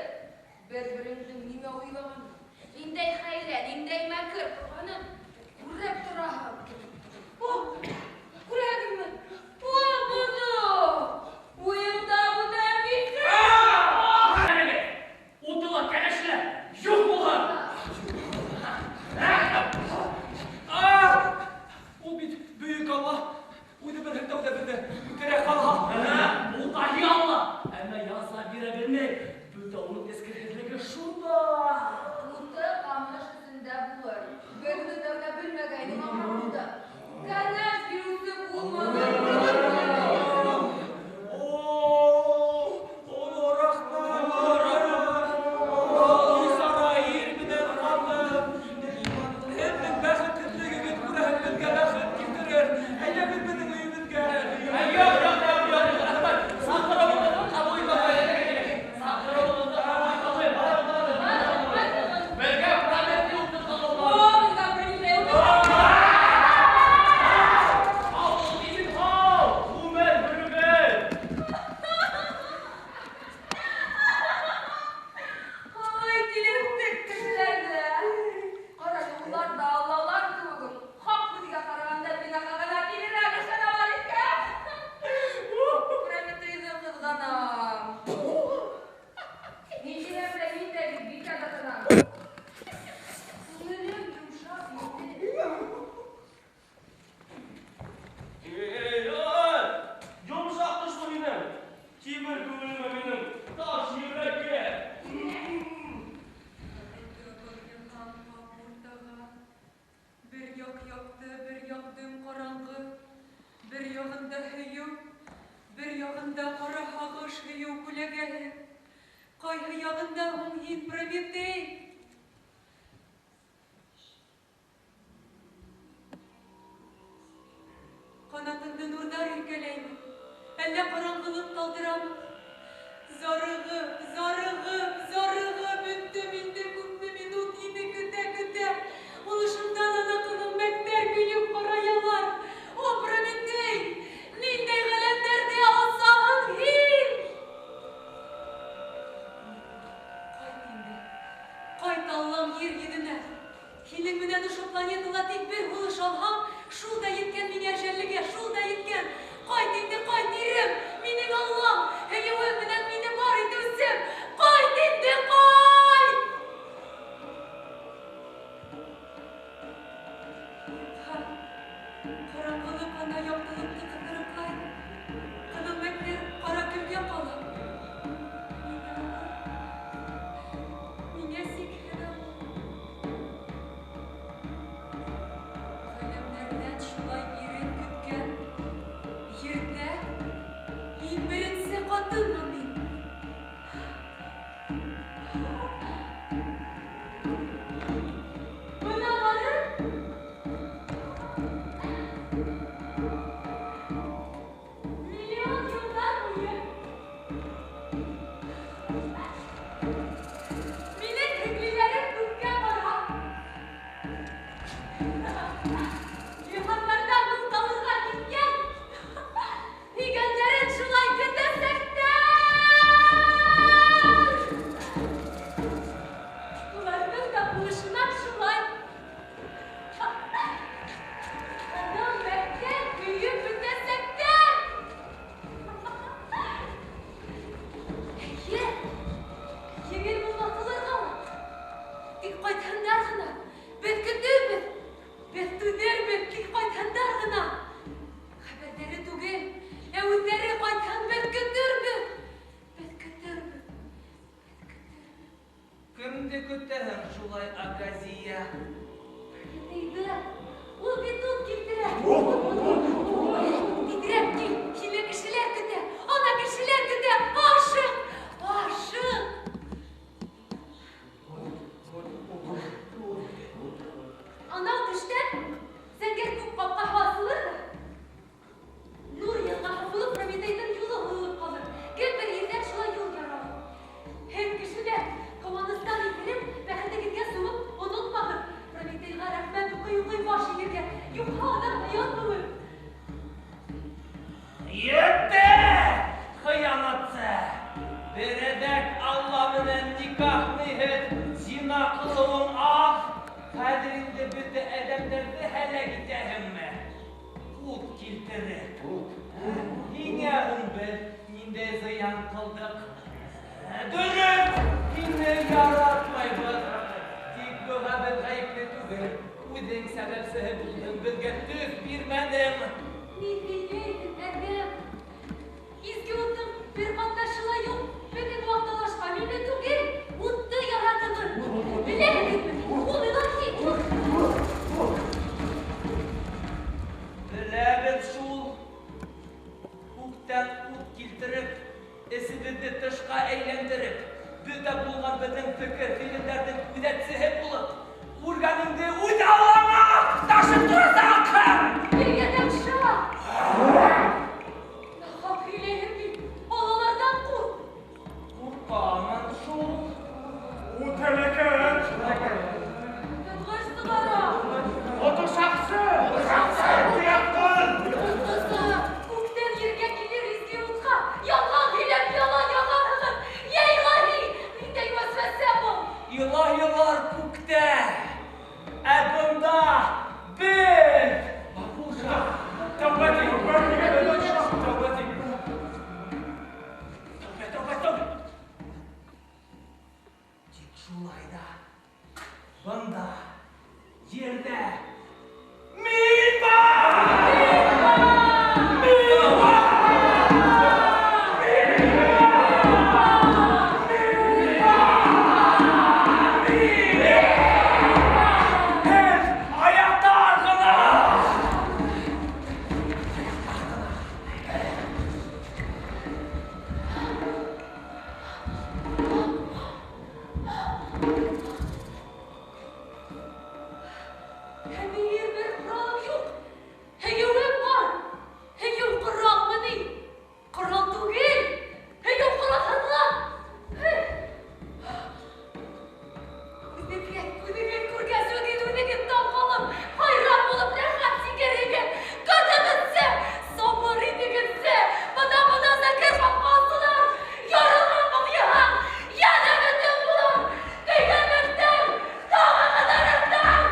бер-береңдең нимә уйлағанын, ниндәй хәйлә, ниндәй мәкер ҡорғанын күреп тораһың. яғында һуң һин, Прометей? Ҡанатыңды нурҙар иркәләйме? Әллә ҡараңғылыҡ талдырамы? Зарығып, зарығып, зарығып бөттөм инде күпме минут һине көтә-көтә. Улышымдан ана ҡыҙыл мәктәр көйөп ҡараялар. О, Прометей, ниндәй ғаләмдәрҙе алсаһың һин? Ҡайт инде, ҡайт, Аллам, ер йөҙөнә. Һинең менән ошо планетала тик бер һулыш алһам, шул да еткән миңә әжәллегә, шул да еткән. Ҡайт инде, ҡайт, ирем, минең Аллам, һөйөүең менән мине бар итеүсем. Ҡайт инде, ҡайт! Юҡһа, ҡараңғылыҡ ана яҡтылыҡты ҡыҫырыҡлай. Ҡыҙыл мәктәр ҡара көлгә ҡала. Миңә ауыр, миңә сикһеҙ ауыр. Ғаләмдәрҙән шулай ирен көткән ерҙә иң беренсе ҡатынмын мин. Бына барып, миллион йылдар буйы минең һөйөклөләрем күккә бара. Йыһандарҙа буталырға киткән һөйгәндәрен шулай көтәсәктәр. Уларҙың да һулышынан шулай ҡыҙыл мәктәр көйөп бөтәсәктәр. Эйе, еңел булмаҫ уларға ла. Тик ҡайтһындар ғына, беҙ көтөрбөҙ, беҙ түҙербеҙ, тик ҡайтһындар ғына. Хәбәрҙәре түгел, ә үҙҙәре ҡайтһын, беҙ көтөрбөҙ, беҙ көтөрбөҙ, беҙ көтөрбөҙ. Кемде көтәһең шулай, Аказия? Прометейҙы, ул бит ут килтерә. Тиҙерәк кил, һине кешеләр көтә, ана кешеләр көтә, ашыҡ, ашыҡ. Анау төштән зәңгәр күк ҡапҡаһы асылыр ҙа, нур йылғаһы булып Прометейҙың юлы һуҙылып ҡалыр. Кем бер ерҙән шулай юл яра ул. Һеҙ, кешеләр, ҡыуаныстан иҫереп, бәхетегеҙгә сумып, онотмағыҙ. Прометейға рәхмәт уҡый-уҡый баш эйергә, юҡһа аҙаҡ оят булыр. Етте, хыянатсы! Берәҙәк Алла менән никах ниһеҙ, зина ҡылыуың аҙ. Хәҙер инде бөтә әҙәмдәрҙе һәләк итәһеңме? Ут килтереп. Һиңә һуң беҙ ниндәй зыян ҡылдыҡ? Дөрөҫ, һине яратмайбыҙ. Тик быға беҙ ғәйепле түгел. Үҙең сәбәпсеһе булдың, беҙгә төҫ бирмәнең. Ни һөйләйһең, әҙәм? Изге уттың бер ҡатнашы ла юҡ. Беҙҙең ваҡталашҡа мине түгел, утты яратығыҙ. Беләһегеҙме? Ул илаһи ут. Беләбеҙ шул. Күктән ут килтереп, эсебеҙҙе тышҡа әйләндереп, бөтә булған беҙҙең фекер-филемдәрҙең күҙәтсеһе булып, күргәнеңде үҙ аллаңа ташып торасаҡһың! Ергә Нахаҡ һөйләйһең бит, балаларҙан ҡурҡ. Ҡурҡамын шул. Ут һәләкәт! Йотҡос сығара. Отошаҡсы! Яҡын! Ҡурҡысы, күктән ергә килер изге утҡа, ялған һөйләп ялан яғаһығыҙ. Йә илаһи, ниндәй вәсвәсә был? Илаһилар күктә, ә бында беҙ! Бабуша! Тәүбә ит! Тәүбә ит! Тәүбә, тәүбә, тәүбә! Тик шулай ҙа бында, ерҙә мин бар! Мин бар! Һеҙ аяҡтар ғына! Үҙегеҙ күргәс, үҙегеҙ, үҙегеҙ таң ҡалып, хайран булып, рәхәт сигерегеҙ. Көтөгөҙсө, сабыр итегеҙсе. Бына-бына зәкер ҡапҡасылар, ярылған был йыһан, йәнә бөтөн булыр. Көйгән мәктәп, тағы ҡыҙарырҙар.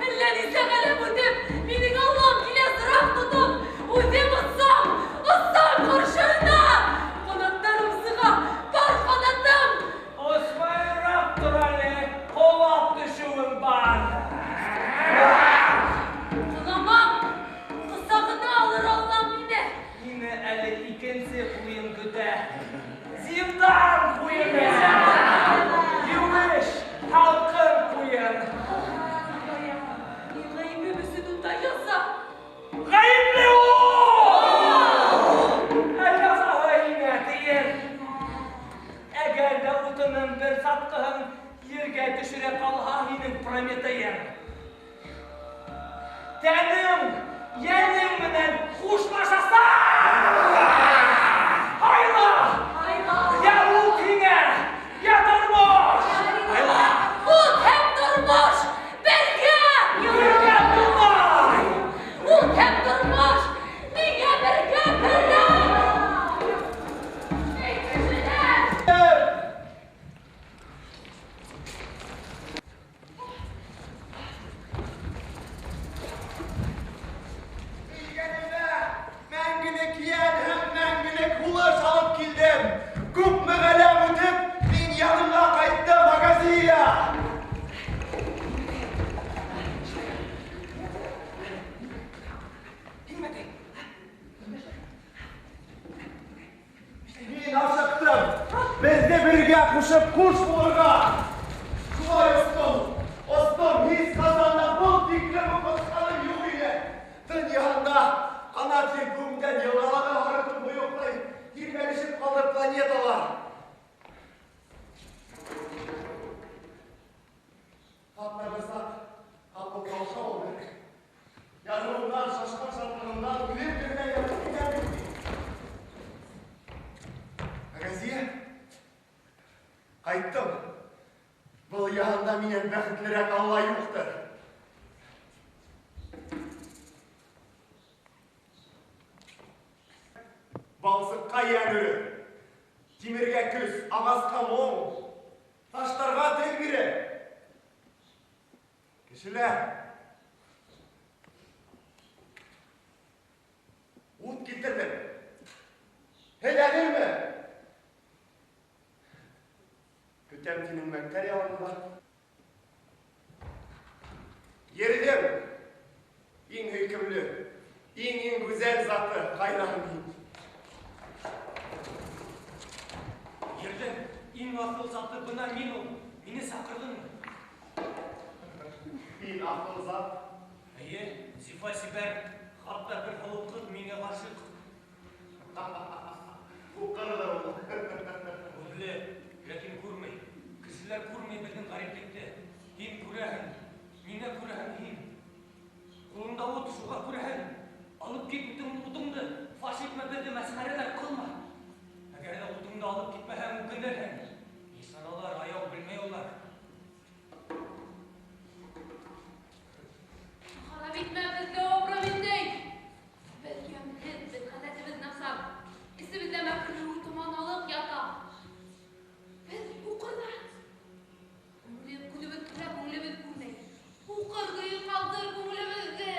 Әллә нисә ғәләм үтеп, минең Аллам килә сыраҡ тотоп, үҙем осам, осам ҡаршыһына. Ҡанаттарым сыға, пар ҡанатым. Осмайыраҡ тор әле, ҡолап төшөүең бар. Ҡоламам, ҡосағына алыр Аллам мине. Һине әле икенсе ҡуйын көтә. Зиндан ҡуйыны. Еүеш, һалҡын ҡуйын. Мин ғәйебем өсөн унда яза. Ғәйепле ул! Ә язаһы һиңә тейер. Әгәр ҙә утының бер сатҡыһын ергә төшөрә ҡалһа һинең Прометейың. Тәнең, йәнең менән хушлашасаҡ! Һайла! Һайла! Йә ут һиңә, йә тормош! Һайла! Ут һәм тормош бергә! Бергә булмай! Ут һәм тормош миңә бергә кәрәк! Эй, кешеләр! Килгәнемә мәңгелек йән һәм мәңгелек һулыш алып килдем. Күпме ғәләм үтеп, мин яныңа ҡайттым, Агазия! Мин ашыҡтым. Беҙҙе бергә ҡушып ҡуш булырға. Шулай остом. Остом, һис ҡасан да был тиклем үк осҡаным юҡ ине. Тын йыһанда ҡанат елпеүемдән йылғалағы һары томбойоҡтай тирбәлешеп ҡалды планеталар. Хатта бер саҡ ҡапыл ҡаушау алды. Ярылыуынан, шашҡан шатлығымдан үҙем генә ятып китәм бит мин. Агазия, ҡайттым. Был йыһанда минән бәхетлерәк Алла юҡтыр. Балсыҡҡа йән өрөп, тимергә көс, ағасҡа моң, таштарға тел биреп. Кешеләр, ут килтерҙем. Һеҙ әҙерме? Көтәм һинең мәктәп янында. Ерҙең иң һөйкөмлө, иң-иң гүзәл заты ҡайҙаһың һин? Ерҙең иң аҫыл заты бына мин ул. Мине саҡырҙыңмы? Һин аҫыл зат? Эйе, зифа сибәр, хатта бер һылыу ҡыҙ миңә ғашиҡ. Һуҡырҙыр ул. Күҙле, ләкин күрмәй. Кешеләр күрмәй беҙҙең ғәриплекте. Һин күрәһең. Ниңә күрәһең һин? Ҡулыңда ут, шуға күрәһең. Алып кит утыңды, фаш итмә беҙҙе, мәсхәрәләр ҡылма. Әгәр ҙә утыңды алып китмәһәң, үкенерһең. Нисаналар, аяу белмәй улар. Харап итмә беҙҙе, о Прометей! Беҙ йәмһеҙ, беҙ ғәҙәтебеҙ насар. Эсебеҙҙә мәкерле томаналыҡ ята. Беҙ һуҡырҙар. Күҙебеҙ күрә, күңелебеҙ күрмәй. Һуҡыр көйө ҡалдыр күңелебеҙҙе.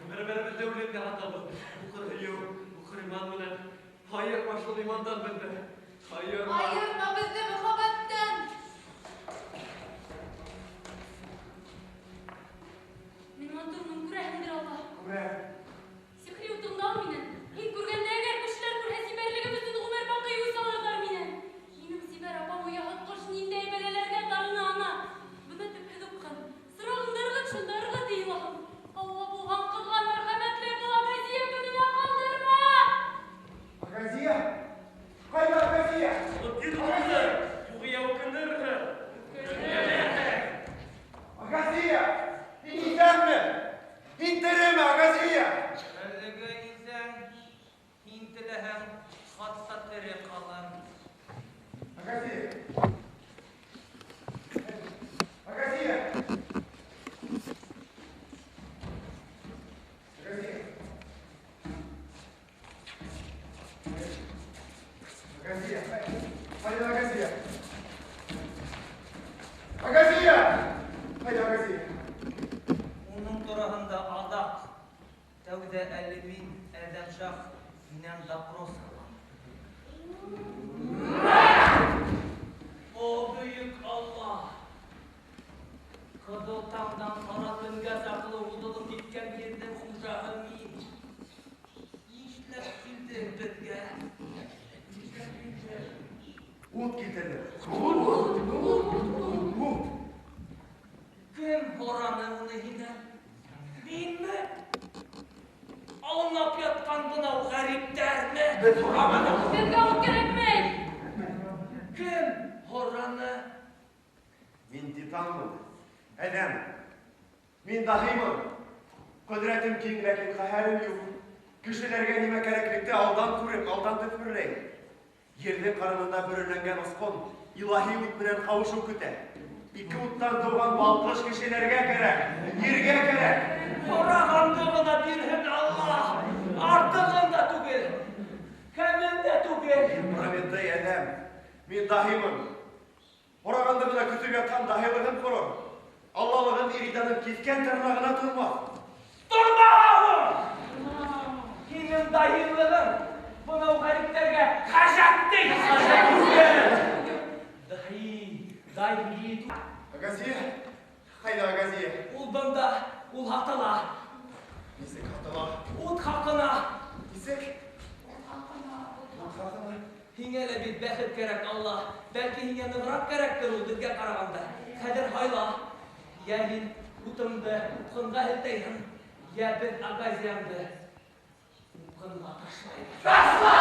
Бер-беребеҙҙе үлемгә һатабыҙ. Һуҡыр һөйөү, һуҡыр иман менән. Айырма шул имандан беҙҙе. Айырма. Айырма беҙҙе мөхәббәттән. Мин матурмын, күрәһеңдер, Алла. Күрәм. Сихри утыңды ал минән. Һин күргәндә әгәр кешеләр күрһә, сибәрлегем өсөн ғүмер баҡый үс алырҙар минән. Минең сибәр апам ояһыҙ ҡош ниндәй бәләләргә тарына ана. Бына төпһөҙ упҡын. Сырағыңды ырғыт, шунда ырғыт, эй илаһым. Алла булған ҡыҙға мәрхәмәтле бул, Агазия көнөнә ҡалдырма. Агазия? Ҡайҙа Агазия? Алып кит утыңды, юғиһә үкенерһең. Агазия! Һин иҫәнме? Һин тереме, Агазия? Әлегә иҫән, һин теләһәң, хатта тере ҡалам. Агазия! чаҡ һинән допрос ҡылам. О, бөйөк Алла! Ҡыҙыл таңдан ҡара төнгә саҡлы уҙылып киткән ерҙең хужаһы мин. Нишләп килдең беҙгә? Нишләп килдең? Ут килтерҙе. Ут! Ут! Ут! Кем һораны уны һинән? Минме? Аунап ятҡан бынау ғәриптәрме? Беҙ һораманыҡ. Беҙгә ут кәрәкмәй. Кем һораны? Мин титанмын. Әҙәм. Мин даһимын. Ҡөҙрәтем киң, ләкин ҡәһәрем юҡ. Кешеләргә нимә кәрәклекте алдан күреп, алдан төҫмөрләйем. Ерҙең ҡарынында бөрөләнгән осҡон илаһи ут менән ҡауышыу көтә. Ике уттан тыуған балҡыш кешеләргә кәрәк, ергә кәрәк. Һорағанды ғына бирһен Аллаһ. Артығын да түгел, кәмен дә түгел. Мин Прометей әҙәм. Мин даһимын. Һорағанды ғына көтөп ятһам, даһилығым ҡорор. Аллалығым Ириданың киҫкән тырнағына тормаҫ. Тормаһа һуң! Һинең даһилығың бынау ғәриптәргә хәжәт ти, хәжәт түгел. Даһи, даһи. Агазия? Ҡайҙа Агазия? Ул бында, ул һатыла. Нисек һатыла? Ут хаҡына. Нисек? Ут хаҡына. Һиңә лә бит бәхет кәрәк, Алла. Бәлки һиңә нығыраҡ кәрәктер ул беҙгә ҡарағанда. Хәҙер һайла. Йә һин утыңды упҡынға һелтәйһең, йә беҙ Агазияңды упҡынға ташлайбыҙ. Ташла!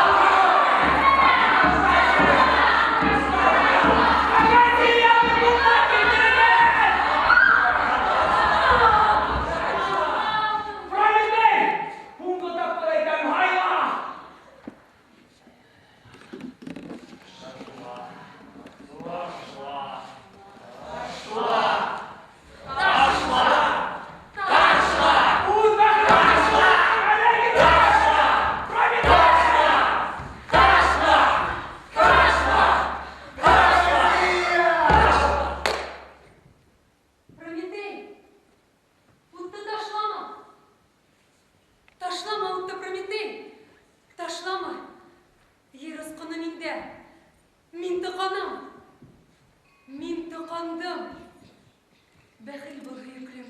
Агазияны бында килтерегеҙ! Прометей! Һуңғы тапҡыр әйтәм, һайла! Ташла! Ташла! Ташла! Үҙ бәхетеңде ташла! Ташла! Прометей! Ташла! Ташла! Прометей, утты ташлама. Ташлама утты, Прометей. Ташлама. Ер осҡоно миндә. Мин тоҡанам. Мин тоҡандым. Бәхил бул, һөйөклөм.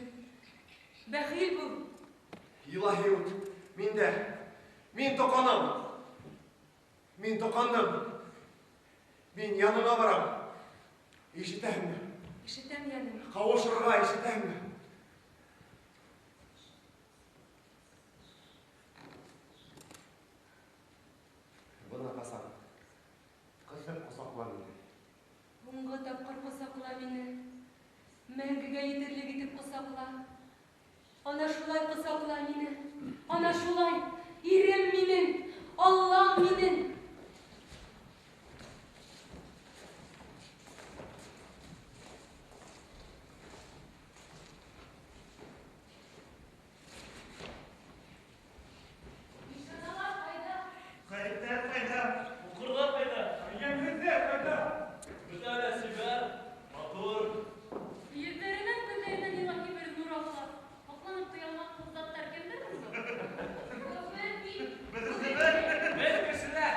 Бәхил бул. Илаһи ут, миндә. Мин тоҡанам. Мин тоҡандым. Мин яныңа барам. Ишетәһеңме? Ишетәм, йәнем. Ҡауышырға ишетәһеңме? Бына ҡасан. Ҡыҫып ҡосаҡла мине. Һуңғы тапҡыр ҡосаҡла мине. Мәңгегә етерлек итеп ҡосаҡла. Ана шулай ҡосаҡла мине. Ана шулай. Ирем минең, Аллам минең. Ишаналар ҡайҙа? Ғәриптәр ҡайҙа? Һуҡырҙар ҡайҙа? Йәмһеҙҙәр ҡайҙа? Бөтә лә сибәр, матур. Йөҙҙәренән, күҙҙәренән илаһи бер нур ағыла. Һоҡланып туя алмаҫлыҡ заттар кемдәр һуң был? Беҙ бит. Беҙ үҙебеҙ. Беҙ кешеләр.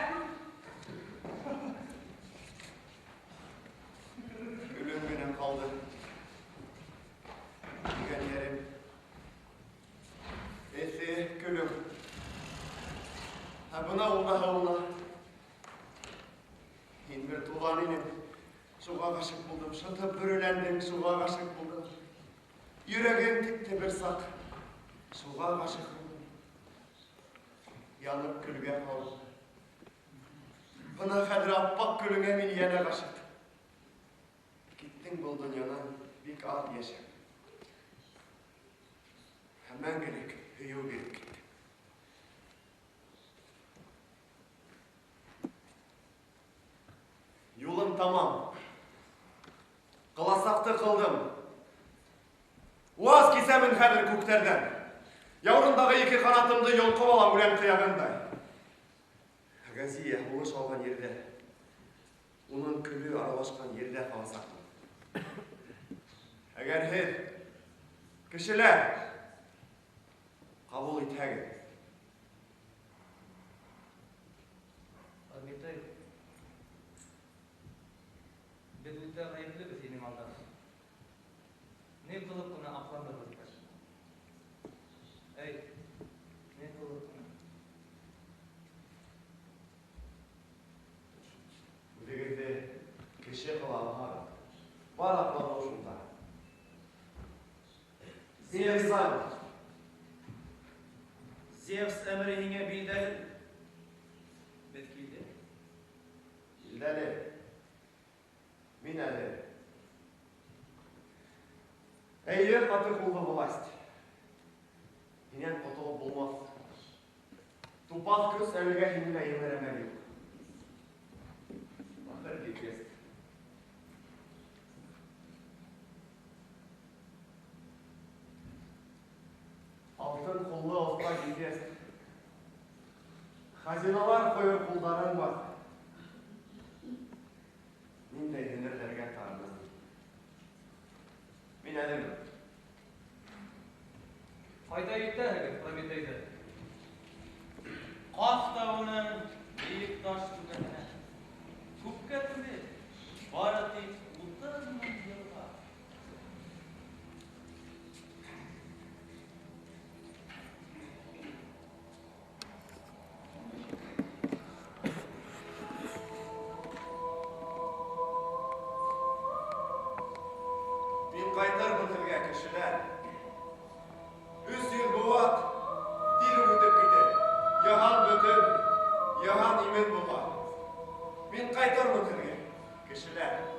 Көлөм менән ҡалды. Тигән йәрем. Эҫе көлөм. Ә бына ул да һыуына. Һин бер туған инең. Шуға ғашиҡ булдым. Шытып бөрөләндең, шуға ғашиҡ булдым. Йөрәгем типте бер саҡ. Шуға ғашиҡ булдым. Янып көлгә ҡалдым. Бына хәҙер аппаҡ көлөңә мин йәнә ғашиҡ. Киттең был донъянан бик аҙ йәшәп. Һәм мәңгелек һөйөү биреп киттең. Юлым тамам. Ҡыласаҡты ҡылдым. Ваз кисәмен хәҙер күктәрҙән. Яурындағы ике ҡанатымды йолҡоп алам үлән ҡыяғындай. Газия һулыш алған ерҙә, уның көлө аралашҡан ерҙә ҡаласаҡмын. Әгәр һеҙ, кешеләр, ҡабул итһәгеҙ, аҡланырбыҙ. Әй, ни ҡылырһың? Үҙегеҙҙе кеше ҡыла алһағыҙ, бар аҡланыу шунда. Зевс, Зевс әмере һиңә билдәле. Беҙ килдек. Билдәле. Мин әле. Эйе, ҡаты ҡуллы власть. Һинән ҡотолоп булмаҫ. Тупаҫ көс әлегә һине лә еңер әмәл юҡ. Бахыр Гефест. Алтын ҡуллы оҫта Гефест. Хазиналар ҡойор ҡулдарың бар. Ниндәй һөнәрҙәргә тарымын. Мин әҙермен. Ҡайҙа итәһегеҙ Прометейҙы? Ҡаф тауының бейек таш түбәһенә. Күпкә түгел, бары тик 30 мең йылға. Мин ҡайтырмын һеҙгә, кешеләр. 300 быуат тиҙ үк үтеп китер. Йыһан бөтөн, йыһан имен була. Мин ҡайтырмын һеҙгә, кешеләр.